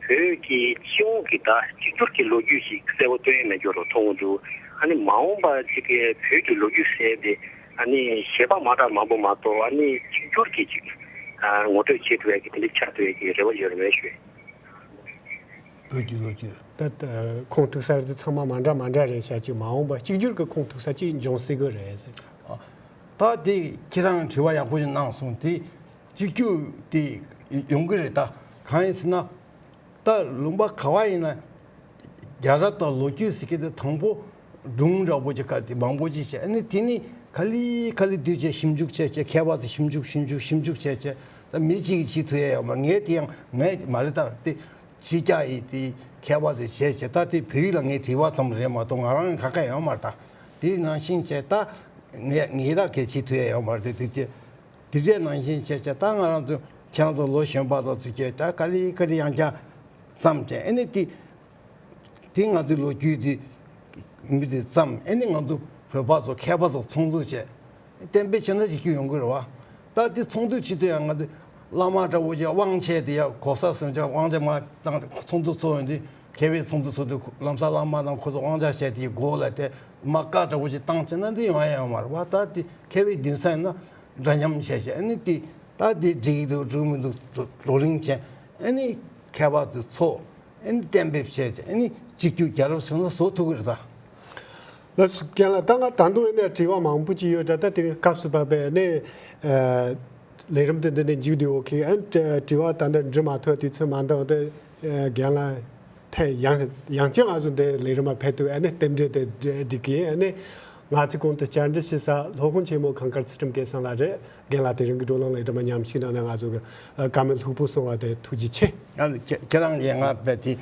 བོད་ཀྱི་སྤྱི་ཡོངས་ཀྱི་ད་གཅིག་གྱུར་གྱི་ལོ་རྒྱུས་ཤིག་གསལ་པོ་སྟོན་ཡས་མེད་རྒྱུ་རུ་མཐོང་གི་འདུག་ཨ་ནི་མ་འོངས་པ་ཅིག་གི་བོད་ཀྱི་ལོ་རྒྱུས་ཟེར་དེ་ཨ་ནི་གཞས་པ་མ་འདྲ་མང་པོ་མ་གཏོགས་ཨ་ནི་གཅིག་གྱུར་གྱི་ཅིག་ཨ་ངོ་སྤྲོད་བྱེད་ཐུབ་ཡས་ཀྱི་དེ་འདྲ་ཆགས་ཐུབ་ཡས་ཀྱི་རེ་བ་ཡོད་རེད་མེད་ཞུ། བོད་ཀྱི་ལོ་རྒྱུས། ད་ད་ཁུངས་གཏུག་ས་དེ་ཚང་མ་མ་འདྲ་མ་འདྲ་རེད་ཤག་ཅིག་མ་འོངས་པ་གཅིག་གྱུར་གྱི་ཁུངས་གཏུག་ས་ཅིག་འབྱུང་སྲིད་གི་རེད་ཟེར། ད་དེ་ཁྱེད་རང་དྲི་བ་ཡག་པོ་ཞིག་གནང་སོང་། དེ་གཅིག་གྱུར་དེ་ཡོང་གི་རེད། ད་གང་ཡིན་ཟེར་ན། ད་ལུང་པ་ག་བ་ཡིན་ན་རྒྱལ་རབས་དང་ལོ་རྒྱུས་ཟེར་གྱི་དེ་དང་པོ་སྒྲུང་འདྲ་པོ་ཅིག་ག་དེ་མང་པོ་ཅིག་བྱས། ཨ་ནི་དེ་ནི་ག་ལེ་ག་ལེ་བསྡུས་བྱས་ཞིབ་འཇུག་བྱས་བྱས། མཁས་པ་ཚོས་ཞིབ་འཇུག་ཞིབ་འཇུག་ཞིབ་འཇུག་བྱས་བྱས། ད་མི་གཅིག་གིས་བྱེད་ཐུབ་ཡ་ཡོད་མ་རེད། ངས་དེ་ཡང་ངས་མ་རེད། ད་དེ་ཕྱི་རྒྱལ་ཡི་དེ་མཁས་པ་ཚོས་བྱས་བྱས། ད་དེ་བོད་ཡིག་ལ་ངས་དྲི་བ་ཙམ་རེད་མ་གཏོགས་ང་རང་ག་ག་ཡོད་མ་རེད། ད་དེ་ནང་བཞིན་བྱས་ད་ངས་ངས་ད་གས་བྱེད་ཐུབ་ཡ་ཡོད་མ་རེད། དེ་དེ་དེ་འདྲའི་ནང་བཞིན་བྱས་བྱས། ད་ང་རང་ཚོ་ཁྱེད་རང་ཚོ་ལོ་གཞོན་པ་ཚོ་ཚོས་བྱས་ད་ག་ལེ་ག་ལེ་ཡང་བསྐྱར་བརྩམས་བྱས། ཨ་ནི་དེ་དེ་ང་ཚོའི་ལོ་རྒྱུས་དེ་མི་དེ་བརྩམས། ཨ་ནི་ང་ཚོ་བོད་པ་ཚོ་མཁས་པ་ཚོ་ཚོགས་འདུ་བྱས། གཏན་འབེབས་བྱས་ན་ཅིག་རྒྱུ་ཡོང་གི་རེད་བ། ད་དེ་ཚོགས་འདུ་བྱེད་དུས་ཡང་ང་ཚོ་བླ་མ་འདྲ་བོ་ཅིག་དབང་ཆེ་དེ་ཡང་གོ་ས་སོན་ཅིག་དབང་ཆེ་མ་བཏང་། ཚོགས་འདུ་ཚོགས་ཡོང་དུས་མཁས་པའི་ཚོགས་འདུ་ཚོགས་དུས་ལམ་སང་བླ་མ་དང་ཁོ་ཚོ་དབང་ཆ་བྱས་དེའི་མགོ་ལ་དེ་མ་བཀའ་འདྲ་བོ་ཅིག་བཏང་བྱས་ན་འདི་ཡོང་ཡ་ཡོད་མ་རེད་བ། ད་དེ་མཁས་པའི་འདུན་ས་ཡིན་ན་འདྲ་མཉམ་བྱས་བྱས། ཨ་ནི་དེ་ ད་དེ་འགྲིག་གི་འདུག་འགྲིག་མི་འདུག་བགྲོ་གླེང་བྱས། ཨ་ནི་མཁས་པ་ཚོ་ཚོགས། ཨ་ནི་གཏན་འབེབས་བྱས་བྱས། ཨ་ནི་གཅིག་གྱུར་རྒྱལ་རབས་ཚོགས་འདུ་བཟོ་ཐུབ་ཀྱི་རེད་ད། ལགས་སོ། རྒན་ལགས། ད་ང་ད་དུང་ཨ་ནི་དྲི་བ་མང་པོ་ཅིག་ཡོད་ད། ད་དེ་རིང་སྐབས་སུ་བབས་པའི་ཨ་ནི་ལས་རིམ་དེ་འདི་ནས་མཇུག་བསྡུ། ཨོ་ཁེ། ཨ་ནི་དྲི་བ་ད་ལྟ་འདྲི་མ་ཐུབ་དུས་ཚོད་མ་འདང་སྟེ། རྒན་ལགས་ཐད་ཡང་ཡང་བསྐྱར་ང་ཚོ་འདི་ལས་རིམ་མ་ཕེབས་ཐུབ། ཨ་ནི་རྟེན་འབྲེལ་དེ་འགྲིག་གི་ཡིན། ཨ་ནི་ང་ཚོ་གོང་དུ་བཅར་འདྲི་ཞུ་ས་སློབ་དཔོན་ཆེན་མོ་གངས་དཀར་ཚུལ་ཁྲིམས་སྐལ་བཟང་ལགས་རེད། རྒན་ལགས་དེ་རིང་གི་བགྲོ་གླེང་ལས་རིམ་མ་མཉམ་ཞུགས་གནང་ནས་ང་ཚོ་གི་བཀའ་མོལ་ལྷུག་པོ་གསུངས་པ་དེ་ཐུགས་རྗེ་ཆེ། ཡང་ཁྱེད་ཁྱེད་རང་གིས་ང་དཔེ་དེ་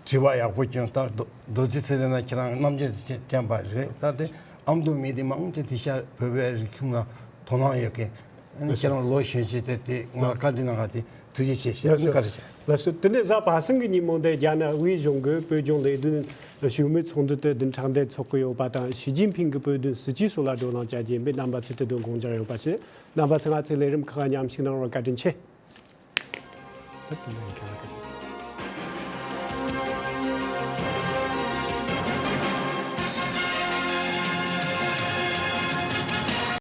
དྲི་བ་ཡག་པོ་བསྐྱོན། ད་རྡོ་རྡོ་རྗེ་ཚེ་རིང་ལགས་ཁྱེད་རང་རྣམ་དཔྱོད་ཅན་པ་རེད། ད་དེ་ཨ་མདོ་མི་སྡེ་མང་ཆེ་དེ་ཤར་བོད་པའི་རིག་གཞུང་ལ་དོ་སྣང་ཡོད་མཁན། ཨ་ནི་ཁྱེད་རང་ལོ་གཞོན་ཆེ་དེ་དེ་ང་བཀའ་འདྲི་གནང་བ་དེ་ཐུགས་རྗེ་ཆེ་ཞུ། ལགས་སོ། བཀའ་དྲིན་ཆེ། ལགས་སོ། དེ་ནས་གཟའ་པ་སངས་ཀྱི་ཉིན་མོ་འདིར་རྒྱ་ནག་དབུས་གཞུང་གིས་བོད་ལྗོངས་ལས་དོན་ཞུ་མིའི་ཚོགས་འདུ་དེ་བདུན་ཕྲག་འདིར་འཚོགས་ཀྱི་ཡོད་པ་དང་། ཞི་ཅིན་ཕིང་གིས་བོད་དོན་སྲིད་བྱུས་སོགས་ལ་བགྲོ་གླེང་བྱ་རྒྱུ་ཡིན་པས། རྣམ་པ་ཚོས་དེ་དོན་དགོངས་འཇགས་ཡོད་པ་ཞུ། རྣམ་པ་ཚོས་ང་ཚོའི་ལས་རིམ་ཁག་མཉམ་ཞུགས་གནང་བར་བཀའ་དྲིན་ཆེ།